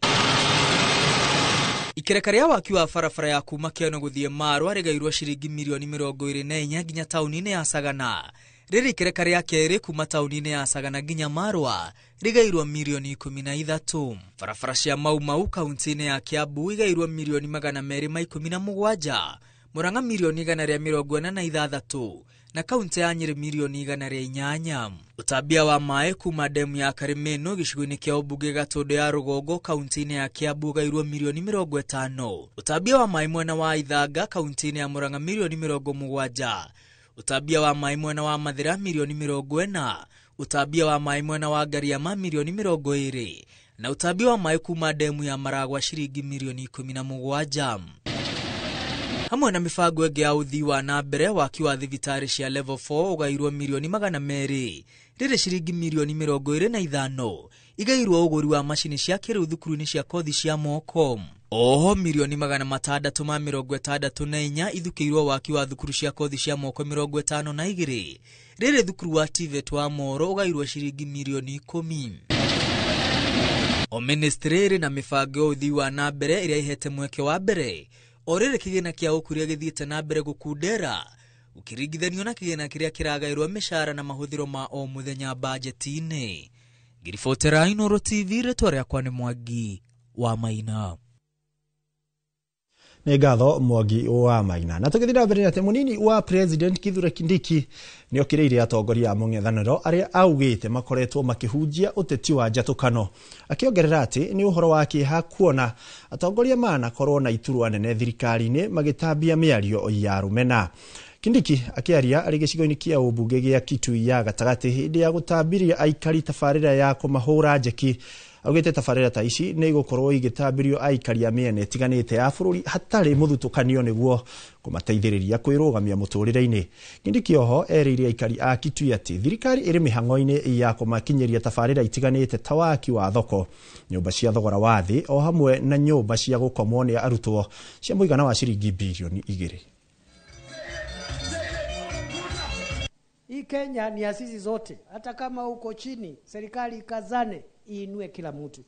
Ikereka rĩa waki wa barabara ya kuma Keno gũthiĩ Marwa rĩgairwo ciringi mirioni 24 nginya taũni-inĩ ya Sagana. Rĩrĩ ikereka rĩa kerĩ kuma taũni-inĩ ya Sagana nginya Marwa rĩgairwo mirioni 13. Barabara cia Mau Mau kaunti-inĩ ya Kiambu igairwo mirioni 217, Murang'a mirioni 146 na kaunti ya Nyĩrĩ mirioni 108. Ũtambia wa maĩ kuma demu ya Karimeno gĩcigo-inĩ kĩa ũmbunge Gatũndũ ya Rũgongo kaunti-inĩ ya Kiambu ũgairwo mirioni 50. Ũtambia wa maĩ mwena wa Ithanga kaunti-inĩ ya Murang'a mirioni 70. Ũtambia wa maĩ mwena wa Mathĩra mirioni 40. Ũtambia wa maĩ mwena wa Ngariama mirioni 20 na ũtambia wa maĩ kuma demu ya Maragwa ciringi mirioni 17. Hamwe na mĩbango ĩngĩ ya ũthii wa na mbere, waki wa thibitarĩ cia level 4 ũgairwo mirioni 200, rĩrĩ ciringi mirioni 25 igairwo ũgũri wa macini cia kĩrĩu thukuru-inĩ cia kothi cia moko. Oho mirioni 664 ithukĩirwo waki wa thukuru cia kothi cia moko 52, rĩrĩ thukuru wa TVET wa Moro ũgairwo ciringi mirioni 10. O ministry ĩrĩ na mĩbango ya ũthii wa na mbere ĩrĩa ĩhete mweke wa mbere o rĩrĩ kĩgĩna kĩa ũkũria gĩthiĩte na mbere gũkundera ũkĩringithanio na kĩgĩna kĩrĩa kĩragaĩrwo mĩcara na mahũthĩro ma o mũthenya bajeti-inĩ. Ngiribotera Inooro TV, rĩtwa rĩakwa nĩ Mwangi wa Maina. Nĩ ngatho Mwangi wa Maina. Na tũgĩthiĩ na mbere atĩ mũnini wa President Kithure Kindiki nĩ okĩrĩire atongoria a mũng'ethanĩro arĩa augĩte makoretwo makĩhunjia ũteti wa njatũkano, akĩongerera atĩ nĩ ũhoro wa kĩeha kuona atongoria manakorwo na iturwa nene thirikari-inĩ magĩtambia mĩario ya rũmena. Kindiki akĩaria arĩ gĩcigo-inĩ kĩa ũmbunge gĩa Kitui ya gatagatĩ hĩndĩ ya gũtambiria aikari tabarĩra ya kũmahũra njeki, Augĩte tabarĩra ta ici nĩ igũkorwo igĩtambĩrio aikari a mĩena ĩtiganĩte ya bũrũri hatarĩ mũthutũkanio nĩguo kũmateithĩrĩria kwĩrũgamia mũtũrĩre-inĩ. Kindiki oho erĩire aikari a Kitui atĩ thirikari ĩrĩ mĩhang'o-inĩ ya kũmakinyĩria tabarĩra itiganĩte ta waki wa thoko, nyũmba cia thogora wa thĩ o hamwe na nyũmba cia gũkomwo nĩ arutwo cia mũigana wa ciringi birioni 2. Hii Kenya ni ya sisi zote, hata kama uko chini, serikali ikazane iinue kila mtu.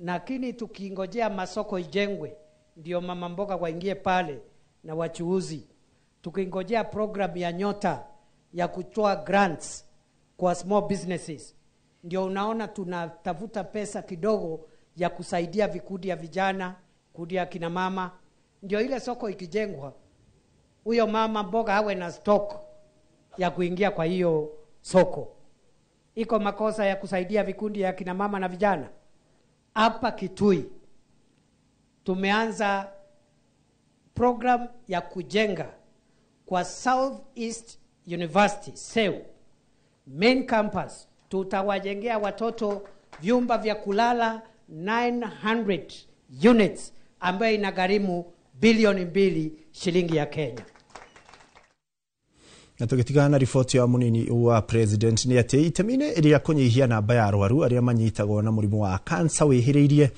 Lakini tukingojea masoko ijengwe ndio mama mboga waingie pale na wachuuzi, tukingojea program ya Nyota ya kutoa grants kwa small businesses, ndio unaona tunatafuta pesa kidogo ya kusaidia vikundi ya vijana, kundi ya kina mama. Ndio ile soko ikijengwa, huyo mama mboga awe na stock ya kuingia kwa hiyo soko. Iko makosa ya kusaidia vikundi ya kina mama na vijana? Hapa Kitui tumeanza program ya kujenga kwa South East University SEU main campus. Tutawajengea watoto vyumba vya kulala 900 units ambayo inagharimu bilioni 2 shilingi ya Kenya. Na tũgĩtigana na riboti ya mũnini wa president nĩ atĩ itemi-inĩ rĩa kũnyihia namba ya arwaru arĩa manyitagwo na mũrimũ wa kansa wĩhĩrĩirie,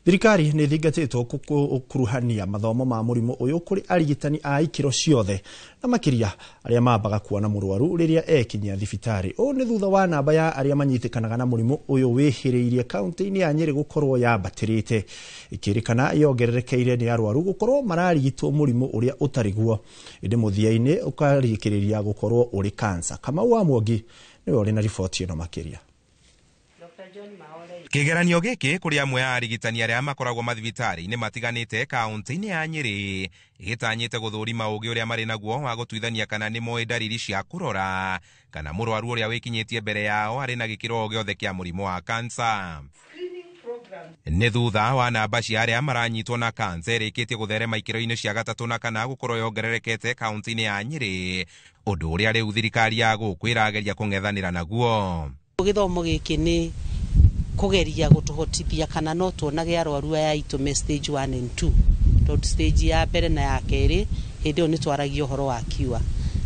thirikari nĩ ĩthingatĩtwo gũkuruhania mathomo ma mũrimũ ũyũ kũrĩ arigitani a ikĩro ciothe na makĩria arĩa mambaga kuona mũrwaru rĩrĩa ekinyia thibitarĩ. Ũũ nĩ thutha wa namba ya arĩa manyitĩkanaga na mũrimũ ũyũ wĩhĩrĩirie kaunti-inĩ ya Nyĩrĩ gũkorwo yambatĩrĩte, ĩkĩrĩkana yongererekeire nĩ arwaru gũkorwo mararigitwo mũrimũ ũrĩa ũtarĩ guo, ĩndĩ mũthia-inĩ ũkarĩkĩrĩria gũkorwo ũrĩ kansa. Kamau wa Mwangi nĩwe ũrĩ na riboti ĩno makĩria. Kĩgeranio gĩkĩ kũrĩ amwe a arigitani arĩa makoragwo mathibitarĩ-inĩ matiganĩte kaunti-inĩ ya Nyĩrĩ gĩtanyĩte gũthũrima ũgĩ ũrĩa marĩ naguo wa gũtuithania kana nĩ moĩ ndariri cia kũrora kana mũrwaru ũrĩa wĩkinyĩtie mbere yao arĩ na gĩkĩro o gĩothe kĩa mũrimũ wa kansa. Nĩ thutha wa namba cia arĩa maranyitwo na kansa ĩrĩkĩtie gũtherema ikĩro-inĩ cia gatatũ na kana gũkorwo yongererekete kaunti-inĩ ya Nyĩrĩ, ũndũ ũrĩa rĩu thirikari ya gũkũ ĩrageria kũng'ethanĩra naguo. Gĩthomo gĩkĩ nĩ kũgeria gũtũhotithia kana no tuonage arwaru aya aitũ me stage 1 and 2, tondũ stage ya mbere na ya kerĩ hĩndĩ ĩyo nĩ twaragia ũhoro wa cure,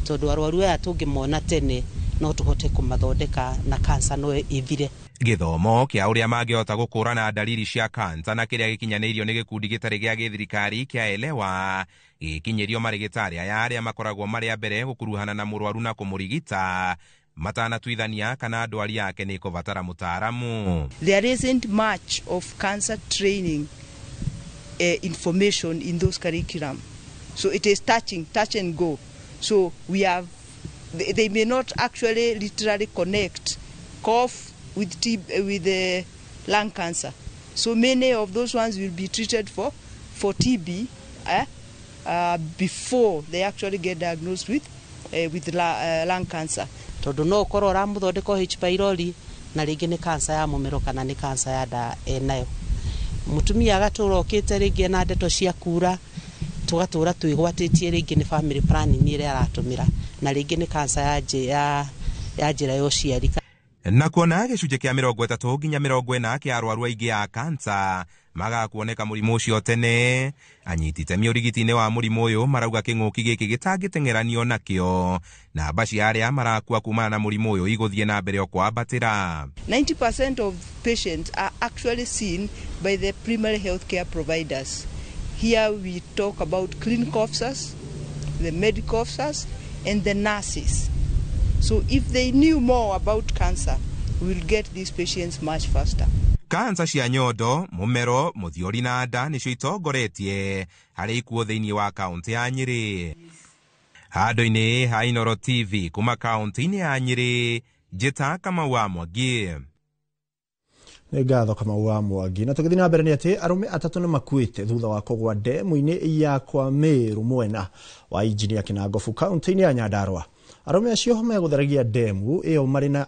tondũ arwaru aya tũngĩmona tene no tũhote kũmathondeka na kansa no ĩthire. Gĩthomo kĩa ũrĩa mangĩhota gũkũrana ndariri cia kansa na kĩrĩa gĩkinyanĩirio nĩ gĩkundi gĩtarĩ gĩa gĩthirikari kĩa Elewa gĩkinyĩrio marĩgĩtarĩ aya arĩa makoragwo marĩ a mbere gũkuruhana na mũrwaru na kũmũrigita matanatuithania kana ndwari yake nĩ ĩkũbatara mũtaaramu. There isn't much of cancer training information in those curriculum, so it is touch and go. So we have they may not actually literally connect cough with TB, with the lung cancer. So many of those ones will be treated for TB before they actually get diagnosed with lung cancer. Tondũ no ũkorwo ũramũthondeka H pylori na rĩngĩ nĩ kansa ya mũmero kana nĩ kansa ya nda enayo. Mũtumia agatũra okĩte rĩngĩ na ndeto cia kura, tũgatũra twĩgwatĩtie rĩngĩ nĩ family planning ĩrĩa aratũmĩra na rĩngĩ nĩ kansa ya njĩra ya ũciari. Na kuona gĩcunjĩ kĩa 30 nginya 40 kĩa arwaru aingĩ a kansa magaga kuoneka mũrimũ ũcio tene, anyiti itemi ũrigiti-inĩ wa mũrimũ ũyũ marauga kĩng'ũki gĩkĩ gĩtangĩteng'eranio nakĩo, namba cia arĩa marakua kumana na mũrimũ ũyũ igũthiĩ na mbere o kwambatĩra. 90% of patients are actually seen by the primary health care providers. Here we talk about clinical officers, the medical officers and the nurses. So if they knew more about cancer, we'll get these patients much faster. Kansa cia nyondo, mũmero, mũthiori na nda nĩcio itongoretie harĩ ikuũ thĩinĩ wa kaunti ya Nyĩrĩ. Handũ-inĩ ha Inooro TV kuma kaunti-inĩ ya Nyĩrĩ, njĩta Kamau wa Mwangi. Nĩ ngatho Kamau wa Mwangi. Na tũgĩthiĩ na mbere nĩ atĩ arũme atatũ nĩ makuĩte thutha wa kũgwa ndemu-inĩ ya kwa Meru mwena wa Injinia Kĩnangobu kaunti-inĩ ya Nyandarua. Arũme acio megũtheragia ndemu ĩyo marĩ na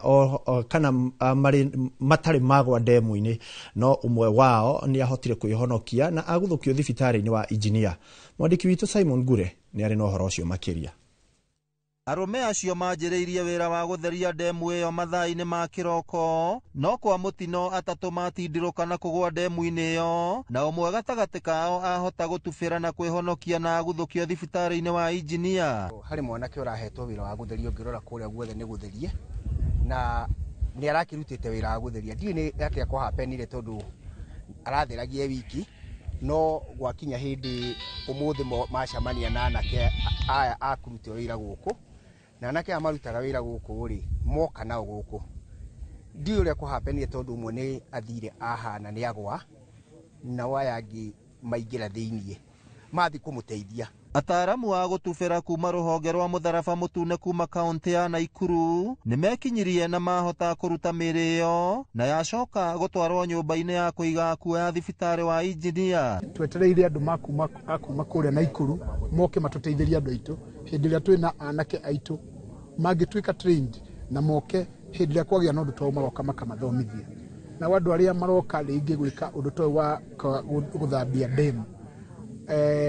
kana marĩ matarĩ magwa ndemu-inĩ, no ũmwe wao nĩ ahotire kwĩhonokia na aguthũkio thibitarĩ-inĩ wa Injinia. Mwandĩki witũ Simon Ngure nĩ arĩ na ũhoro ũcio makĩria. Arũme acio manjĩrĩirie wĩra wa gũtheria ndemu ĩyo mathaa-inĩ ma kĩroko, no kwa mũtino atatũ matindirũka na kũgũa ndemu-inĩ ĩyo, na ũmwe gatagatĩ kao ahota gũtubĩra na kwĩhonokia na aguthũkio thibitarĩ-inĩ wa injinia. Harĩ mwanake ũrahetwo wĩra wa gũtheria, ũngĩrora kũrĩa guothe nĩ gũtherie, na nĩ arakĩrutĩte wĩra wa gũtheria. Ndiũĩ nĩ atĩa kwahapenire tondũ aratheragia wiki, no gwakinya hĩndĩ ũmũthĩ macemania na anake aya a kũruta wĩra gũkũ, na anake aya marutaga wĩra gũkũ rĩ, moka nao gũkũ. Ndiũĩ ũrĩa kwahapenire tondũ ũmwe nĩ athire ahana nĩ agwa, nao aya angĩ maingĩra thĩiniĩ mathiĩ kũmũteithia. Ataaramu a gũtubĩra kuma rũhonge rwa mũtharaba mũtune kuma kaũntĩ ya Naikuru nĩmekinyirie na mahota kũruta mĩĩrĩ ĩyo na yacoka gũtwarwo nyũmba-inĩ ya kũiga akuũ ya thibitarĩ wa injinia. Twetereire andũ a kuma kũrĩa Naikuru moke matũteithĩrie andũ aitũ hĩndĩ ĩrĩa twĩna anake aitũ mangĩtuĩka trained na moke hĩndĩ ĩrĩa kwagĩa na ũndũ ta ũyũ magoka makamathomithia. Nao andũ arĩa maroka rĩngĩ gwĩka ũndũ ta ũyũ wa gũthambia ndemu,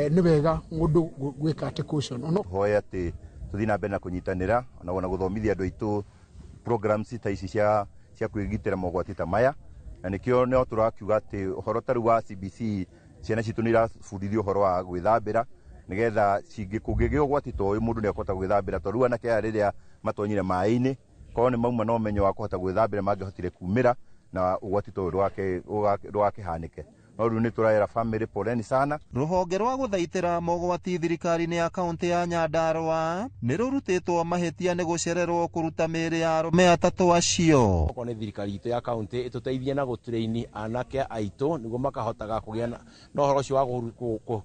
nĩ wega mũndũ gwĩka atĩ caution. Hoya atĩ tũthiĩ na mbere na kũnyitanĩra ona gũthomithia andũ aitũ programs ta ici cia kwĩgitĩra mogwati ta maya, na nĩkĩo no tũrakiuga atĩ ũhoro ta rĩu wa CBC ciana citũ nĩ irabundithio ũhoro wa gwĩthambĩra nĩgetha kũngĩgĩa ũgwati ta ũyũ mũndũ nĩ akũhota gwĩthambĩra, tondũ rĩu anake aya rĩrĩa matonyire maĩ-inĩ korwo nĩ mauma na ũmenyo wa kũhota gwĩthambĩra mangĩhotire kumĩra na ũgwati ta ũyũ ndũgakĩhanĩke. No rĩu nĩ tũraera family poleni sana. Rũhonge rwa gũthaitĩra mogwati thirikari-inĩ ya kaũntĩ ya Nyandarũa nĩ rũrutĩtwo mahĩtia nĩ gũcererwo kũruta mĩĩrĩ ya arũme atatũ acio. Okorwo nĩ thirikari itũ ya kaũntĩ ĩtũteithie na gũtũrĩini anake aitũ nĩguo makahotaga kũgĩa na ũhoro ũcio wa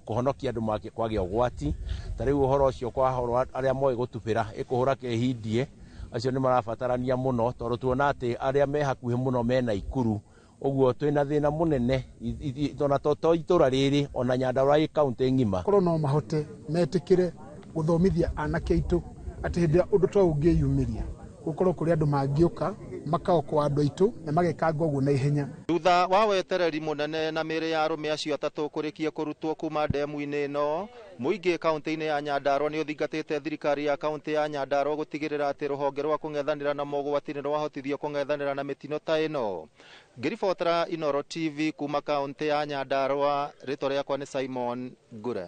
kũhonokia andũ kwagĩa ũgwati. Ta rĩu ũhoro ũcio kwa ũhoro arĩa moĩ gũtubĩra ĩkũhũra kĩhindie acio nĩ marabatarania mũno tondũ tuona atĩ arĩa me hakuhĩ mũno me Naikuru, ũguo twĩna thĩna mũnene ona to itũra rĩrĩ ona Nyandarũa ĩ kaũntĩ ng'ima. Korwo no mahote metĩkĩre gũthomithia anake aitũ atĩ hĩndĩ ĩrĩa ũndũ ta ũyũ ũngĩyumĩria gũkorwo kũrĩ andũ mangĩũka makaokoa andũ aitũ na magekanga ũguo na ihenya. Thutha wa wetereri mũnene na mĩĩrĩ ya arũme acio atatũ kũrĩkia kũrutwo kuma ndemu-inĩ ĩno, mũingĩ kaũntĩ-inĩ ya Nyandarũa nĩ ũthingatĩte thirikari ya kaũntĩ ya Nyandarũa gũtigĩrĩra atĩ rũhonge rwa kũng'ethanĩra na mogwati nĩ rwahotithio kũng'ethanĩra na mĩtino ta ĩno. Ngĩribotera Inooro TV kuma kaũntĩ ya Nyandarũa, rĩtwa rĩakwa nĩ Simon Ngure.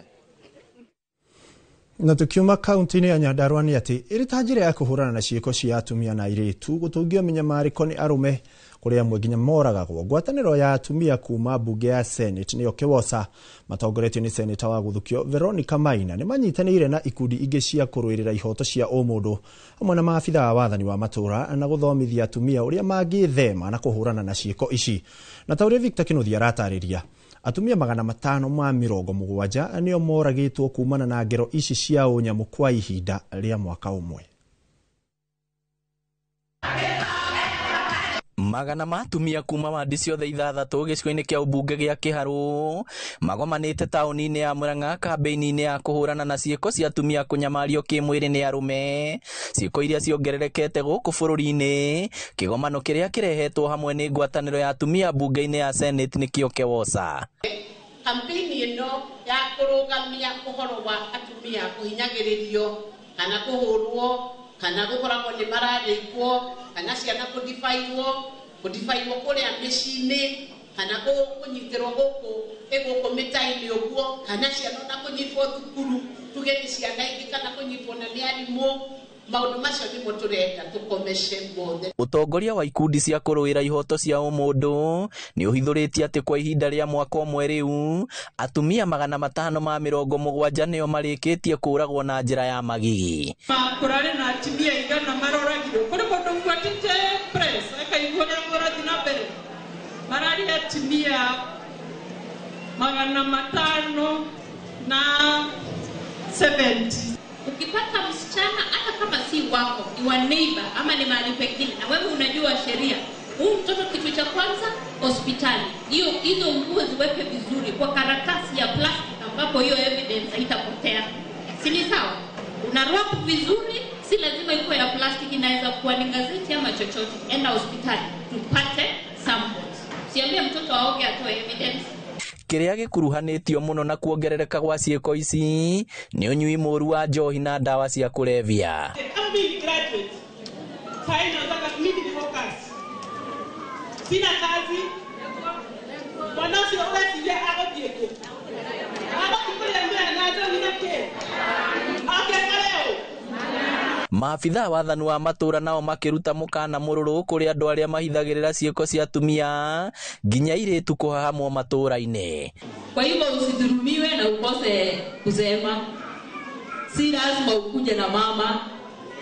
Na tukiuma kaunti-inĩ ya Nyandarũa nĩ atĩ ĩrĩ ta njĩra ya kũhũrana na ciĩko cia atumia na airĩtu gũtũngio mĩnyamarĩko nĩ arũme kũrĩ amwe nginya moragagwo. Ngwatanĩro ya atumia kuma mbunge ya Senate nĩyo KEWOSA matongoretio nĩ seneta wa gũthukio Veronica Maina nĩ manyitanĩire na ikundi ingĩ cia kũrũĩrĩra ihoto cia ũmũndũ hamwe na maabitha a wathani wa matũũra na gũthomithia atumia ũrĩa mangĩthema na kũhũrana na ciĩko ici. Na ta ũrĩa Victor Kĩnuthia aratarĩria, atumia 570 nĩo moragĩtwo kumana na ngero ici cia ũnyamũ kwa ihinda rĩa mwaka ũmwe. Magana ma atumia kuma wandi ciothe ithathatũ gĩcigo-inĩ kĩa ũmbunge gĩa Kĩharũ magomanĩte taũni-inĩ ya Murang'a kambĩini-inĩ ya kũhũrana na ciĩko cia atumia kũnyamario kĩmwĩrĩ nĩ arũme, ciĩko iria ciongererekete gũkũ bũrũri-inĩ. Kĩgomano kĩrĩa kĩrehetwo hamwe nĩ ngwatanĩro ya atumia mbunge-inĩ ya Senate nĩkĩo KEWOSA. Kampeni ĩno ya kũrũgamia ũhoro wa atumia kũhinyagĩrĩrio kana kũhũrwo kana gũkoragwo nĩ mararĩkwo kana ciana kũdibairwo kũrĩa mĩciĩ-inĩ kana kũnyitĩrwo gũkũ mĩta-inĩ ũguo kana ciana ona kũnyitwo thukuru tuge nĩ ciana ingĩ kana kũnyitwo na nĩ arimũ. Maũndũ macio nĩmo tũrenda tũkomece mothe. Ũtongoria wa ikundi cia kũrũĩra ihoto cia ũmũndũ nĩ ũhithũrĩtie atĩ kwa ihinda rĩa mwaka ũmwe rĩu atumia 570 nĩo marĩkĩtie kũũragwo na njĩra ya magigi. Kũrarĩ na atumia igana maroragirwo kũrĩ mũndũ ũbuatĩte press akaigua ũrĩa kũrathiĩ na mbere, mararĩ atumia 570. Ukipata msichana hata kama si wako, ni wa neighbor ama ni mahali pengine, na wewe unajua sheria, huyu mtoto kitu cha kwanza hospitali, hiyo hizo nguo ziweke vizuri kwa karatasi ya plastic ambapo hiyo evidence haitapotea, si ni sawa? Una wrap vizuri, si lazima ikuwe ya plastic, inaweza kuwa ni gazeti ama chochote. Enda hospitali tupate samples, siambie mtoto aoge atoe evidence. Kĩrĩa gĩkuruhanĩtio mũno na kuongerereka gwa ciĩko ici nĩ ũnyui mũru wa njohi na ndawa cia kũrebia. Kama mimi ni graduate, sahi nataka mimi ni focus. Sina kazi. Mwana ũcio ũreciria agũthiĩ kũ? Agũthiĩ kũrĩa na njohi na kĩ? Oke kũrĩ ũ? Maabithaa wathani wa matũra nao makĩruta mũkana mũrũrũ kũrĩ andũ arĩa mahithagĩrĩra ciĩko cia atumia nginya airĩtu kũhahamwo matũra-inĩ. Kwa hivyo usidhulumiwe na ukose kusema. Si lazima ukuje na mama.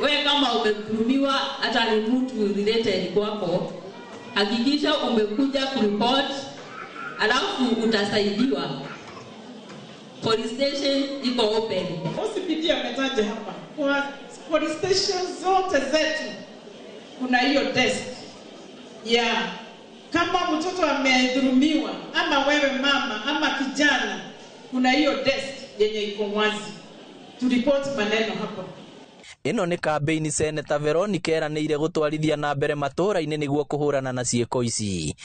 We kama umedhulumiwa, hata ni mtu related kwako, hakikisha umekuja kuripoti, alafu utasaidiwa. Police station iko open. OCPD ametaja hapa kwa police station zote zetu kuna hiyo desk ya kama mtoto amedhulumiwa ama wewe mama ama kijana, kuna hiyo desk yenye iko wazi turipoti maneno hapo. Ĩno nĩ kambĩini Seneta Veronica eranĩire gũtwarithia na mbere matũra-inĩ nĩguo kũhũrana na ciĩko ici.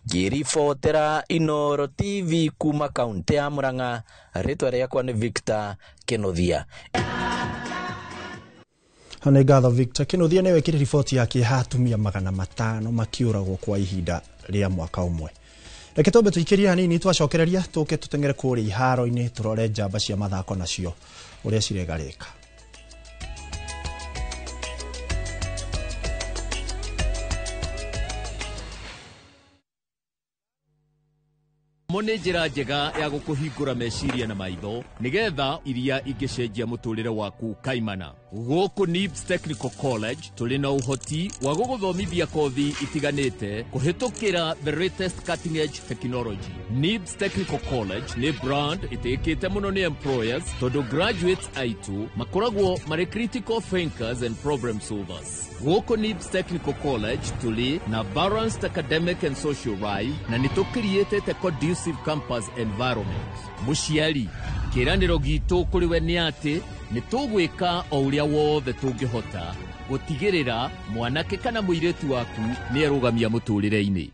Ngĩribotera Inooro TV kuma kaũntĩ ya Murang'a, rĩtwa rĩakwa nĩ Victor Kĩnuthia. Nĩ ngatho Victor Kĩnuthia nĩwe wĩkĩre riboti ya kĩeha atumia 500 makĩũragwo kwa ihinda rĩa mwaka ũmwe. Reke twambe tũikĩrie hanini twacokereria tũke tũteng'ere kũrĩa iharo-inĩ tũrore njamba cia mathako nacio ũrĩa ciregarĩka. Mo nĩ njĩra njega ya gũkũhingũra meciria na maitho nĩgetha iria ingĩcenjia mũtũrĩre waku kaimana. Gũkũ NIBS Technical College tũrĩ na ũhoti wa gũgũthomithia kothi itiganĩte kũhĩtũkĩra the latest cutting edge technology. NIBS Technical College nĩ brand ĩtĩkĩte mũno nĩ employers tondũ graduates aitũ makoragwo marĩ critical thinkers and problem solvers. Gũkũ NIBS Technical College tũrĩ na balanced academic and social life na nĩ tũkiriĩtĩte conducive campus environment. Mũciari, kĩĩranĩro gitũ kũrĩ we nĩ atĩ nĩ tũgwĩka o ũrĩa wothe tũngĩhota gũtigĩrĩra mwanake kana mũirĩtu waku nĩ erũgamia mũtũrĩre-inĩ.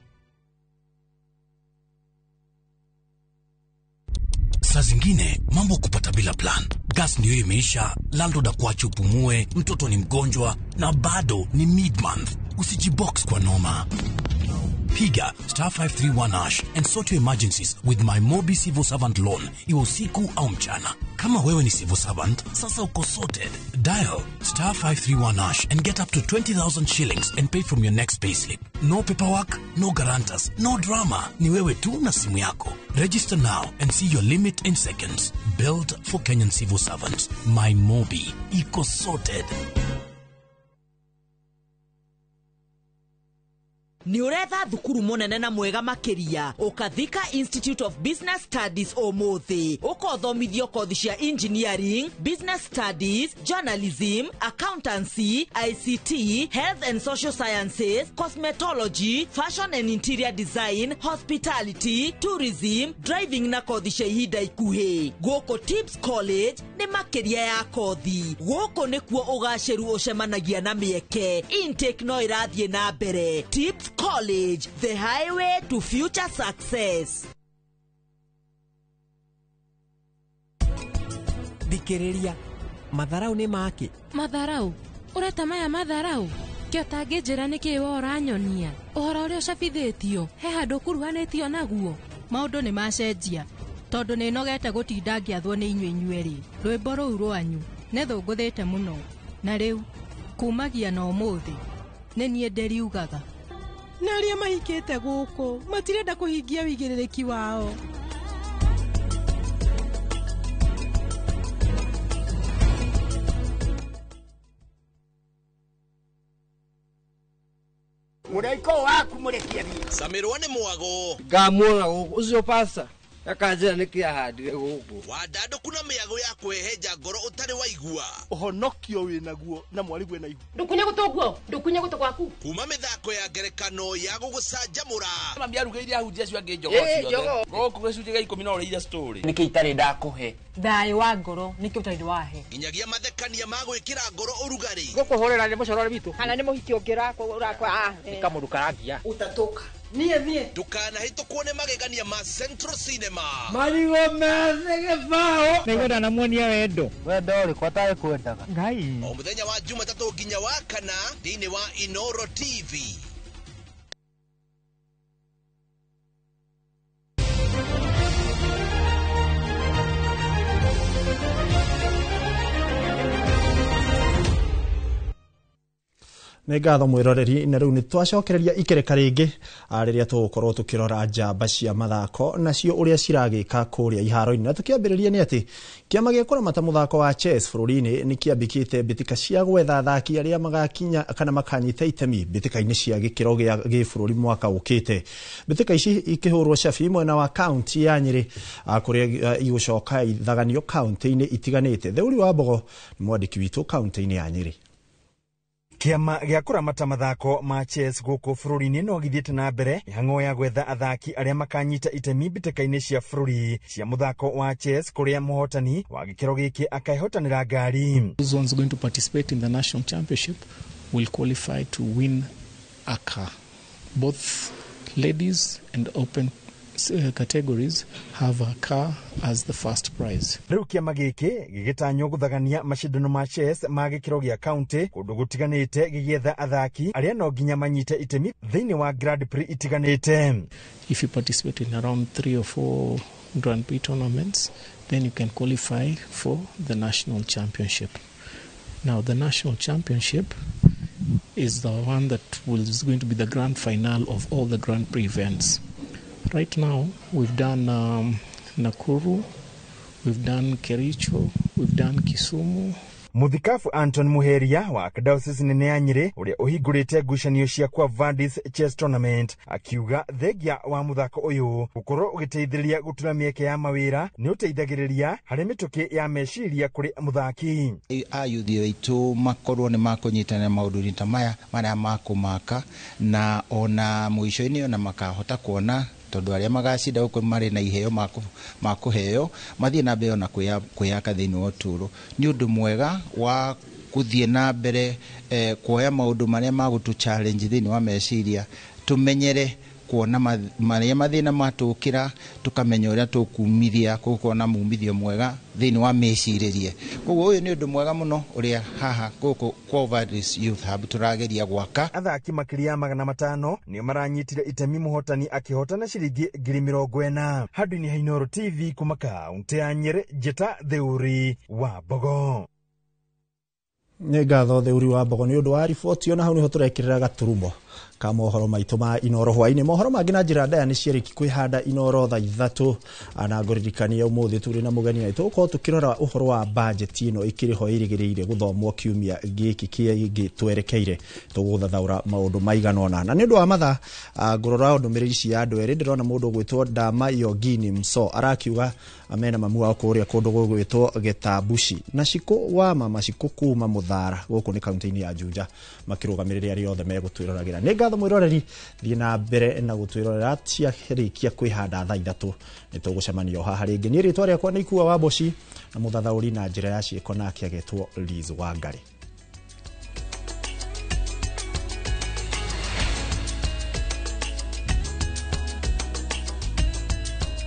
Saa zingine mambo kupata bila plan. Gas ndio imeisha, landlord akuache upumue, mtoto ni mgonjwa na bado ni mid-month. Usijibox kwa noma. Piga star 531 hash and sort your emergencies with my Mobi Civil Servant Loan, iwe usiku au mchana. Kama wewe ni civil servant, sasa uko sorted. Dial star 531 hash and get up to 20,000 shillings and pay from your next payslip. No paperwork, no guarantors, no drama. Ni wewe tu na simu yako. Register now and see your limit in seconds. Built for Kenyan civil servants. My Mobi. Iko sorted. Nĩ ũretha thukuru mũnene na mwega makĩria ũkathika Institute of Business Studies ũmũthĩ ũkothomithio kothi cia engineering, business studies, journalism, accountancy, ICT, health and social sciences, cosmetology, fashion and interior design, hospitality, tourism, driving na kothi cia ihinda ikuhĩ. Gũkũ Tips College nĩ makĩria ya kothi. Gũkũ nĩkuo ũgacĩru ũcemanagia na mĩeke. Intake no ĩrathiĩ na mbere. Tips College, the highway to future success. Thikĩrĩria, matharau nĩ make. Matharau? Ũreta maya matharau? Kĩo tangĩnjĩra nĩkĩĩ we ũranyonia? Ũhoro ũrĩa ũcabithĩtio, he handũ ũkuruhanĩtio naguo? Maũndũ nĩ macenjia, tondũ nĩ nogete gũtinda ngĩathwo nĩ inyuĩ inyuerĩ. Rwĩmbo rũu rwanyu nĩ thũngũthĩte mũno, na rĩu kumagia na ũmũthĩ nĩ niĩ ndĩriugaga. Na arĩa mahikĩte gũkũ matirenda kũhingia wĩigĩrĩrĩki wao. Mũraiko waku mũrekie thiĩ. Camirwo nĩ mwago. Ngamuona gũkũ ũcio pasta akanjĩra nĩkĩ ahandire gũkũ. Wandandũku na mĩago ya kwĩhenja ngoro ũtarĩ waigua. Ũhonokio wĩnaguo na mwarigwe na ihu. Ndũkunye gũtũ guo, ndũkunye gũtũ gwaku. Kuma mĩthako ya ngerekano ya gũgũcanjamũra. Mami arugĩire ahunjia acio angĩ njogoo ciothe. Gũkũ gĩcunjĩ gĩa 10 no ũrĩire story. Nĩkĩ itarĩ ndakũhe? Thayũ wa ngoro nĩkĩ ũtarĩ wahe? Nginyagia mathekania ma gwĩkĩra ngoro ũrugarĩ. Gũkũhũrĩra nĩ mũcorore witũ. Kana nĩ mũhiki ũngĩ ũrakwa. Nĩ kamũndũ karangia. Utatoka. Niĩ thiĩ. Ndũkanahĩtũkwo nĩ magegania ma Central Cinema. Marigũ methĩ gĩbaũ. Nĩngwenda namuonia wendo. Wendo ũrĩkũ atarĩ kwendaga? Ngai. O mũthenya wa Jumatatũ nginya wa kana thĩinĩ wa Inoro TV. Nĩ ngatho mwĩroreri, na rĩu nĩ twacokereria ikereka rĩngĩ rĩrĩa tũgũkorwo tũkĩrora njamba cia mathako nacio ũrĩa ciragĩka kũrĩa iharo-inĩ. Na tũkĩambĩrĩria nĩ atĩ kĩama gĩa kũramata mũthako wa chess bũrũri-inĩ nĩ kĩambĩkĩte mbĩtĩka cia gwetha athaki arĩa magakinya kana makanyita itemi mbĩtĩka-inĩ cia gĩkĩro gĩa gĩbũrũri mwaka ũkĩte. Mbĩtĩka ici ikĩhũrwo cabi mwena wa kaunti ya Nyĩrĩ, kũrĩa igũcoka ithaganio kaunti-inĩ itiganĩte. Theuri wa Mbogo nĩ mwandĩki witũ kaunti-inĩ ya Nyĩrĩ. Kĩama gĩa kũramata mathako ma chess gũkũ bũrũri-inĩ no gĩthiĩte na mbere mĩhang'o ya gwetha athaki arĩa makanyita itemi mbĩtĩka-inĩ cia bũrũri cia mũthako wa chess, kũrĩa mũhotani wa gĩkĩro gĩkĩ akaĩhotanĩra ngari. Those ones going to participate in the national championship will qualify to win a car. Both ladies and open categories have a car as the first prize. Rĩu kĩama gĩkĩ gĩgĩtanywo gũthagania macindano ma chess ma gĩkĩro gĩa kaunti kũndũ gũtiganĩte, gĩgĩetha athaki arĩa no nginya manyite itemi thĩinĩ wa Grand Prix itiganĩte. If you participate in around 3 or 4 Grand Prix tournaments, then you can qualify for the national championship. Now the national championship is the one that is going to be the grand final of all the Grand Prix events. Right now, we've done Nakuru, we've done Kericho, we've done Kisumu. Mũthikabu Anton Muheria wa Archdiocese nene ya Nyĩrĩ, ũrĩa ũhingũrĩte ngucanio cia kwa Vandis Chess Tournament, akiuga thengia wa mũthako ũyũ gũkorwo ũgĩteithĩrĩria gũtura mĩeke ya mawĩra nĩ ũteithagĩrĩria harĩ mĩtũkĩ ya meciria kũrĩ mũthaki. Ayuthi aitũ makorwo nĩ makũnyitanĩra maũndũ-inĩ ta maya marĩa makũmaka, na ona mũico-inĩ ona makahota kuona tondũ arĩa magacinda gũkũ marĩ na iheo makũheo mathiĩ na mbere ona kwĩyaka thĩinĩ wa ũtũũro. Nĩ ũndũ mwega wa gũthiĩ na mbere kuoya maũndũ marĩa magũtũ challenge thĩinĩ wa meciria, tũmenyere kuona marĩa mathĩna matũkĩra, tũkamenya ũrĩa tũkumithia gũkorwo mumithio mwega thĩinĩ wa mĩcirĩrie. Koguo ũyũ nĩ ũndũ mwega mũno ũrĩa haha gũkũ kwa Vadis Youth Hub tũrageria gwaka. Athaki makĩria ya 500 nĩo maranyitire itemi, mũhotani akĩhotana ciringi 40,000. Handũ-inĩ ha Inooro TV kuma kaunti ya Nyĩrĩ, Njĩta Theuri wa Mbogo. Nĩ ngatho Theuri wa Mbogo nĩ ũndũ wa riboti. Ona hau nĩho tũrekĩrĩra gaturumo ka mohoro maitũ ma Inooro hwainĩ. Mohoro mangĩ na njĩra ndaya nĩ ciarĩki kwĩhanda Inooro thaa 3, na ngũririkania ũmũthĩ tũrĩ na mũgeni na tũgũkorwo tũkĩrora ũhoro wa bajeti ĩno ĩkĩrĩ ho ĩrĩgĩrĩire gũthomwo kiumia gĩkĩ kĩngĩ twerekeire. Tũgũthathaũra maũndũ maigana ũna, na nĩ ũndũ wa mathaa ngũrora ndũmĩrĩri cia andũ erĩ. Ndĩrona mũndũ ũgwĩtwo Ndama Yogini Mso arakiuga mena mamu wao kũrĩa kũndũ gũgwĩtwo Gĩtambuci, na Cikũ wa mama Cikũ kuma Mũthara gũkũ nĩ kaunti-inĩ ya Juja, makĩrũgamĩrĩra arĩa othe megũtwĩroragĩra. Nĩ ngatho mwĩroreri, thiĩ na mbere na gũtwĩrorera. Ciarĩkia kwĩhanda thaa 3 nĩ tũgũcemania o haha rĩngĩ. Niĩ rĩtwa rĩakwa nĩ Ikua wa Mboci, na mũthathaũri na njĩra ya ciĩko nake agetwo Liz Wangari.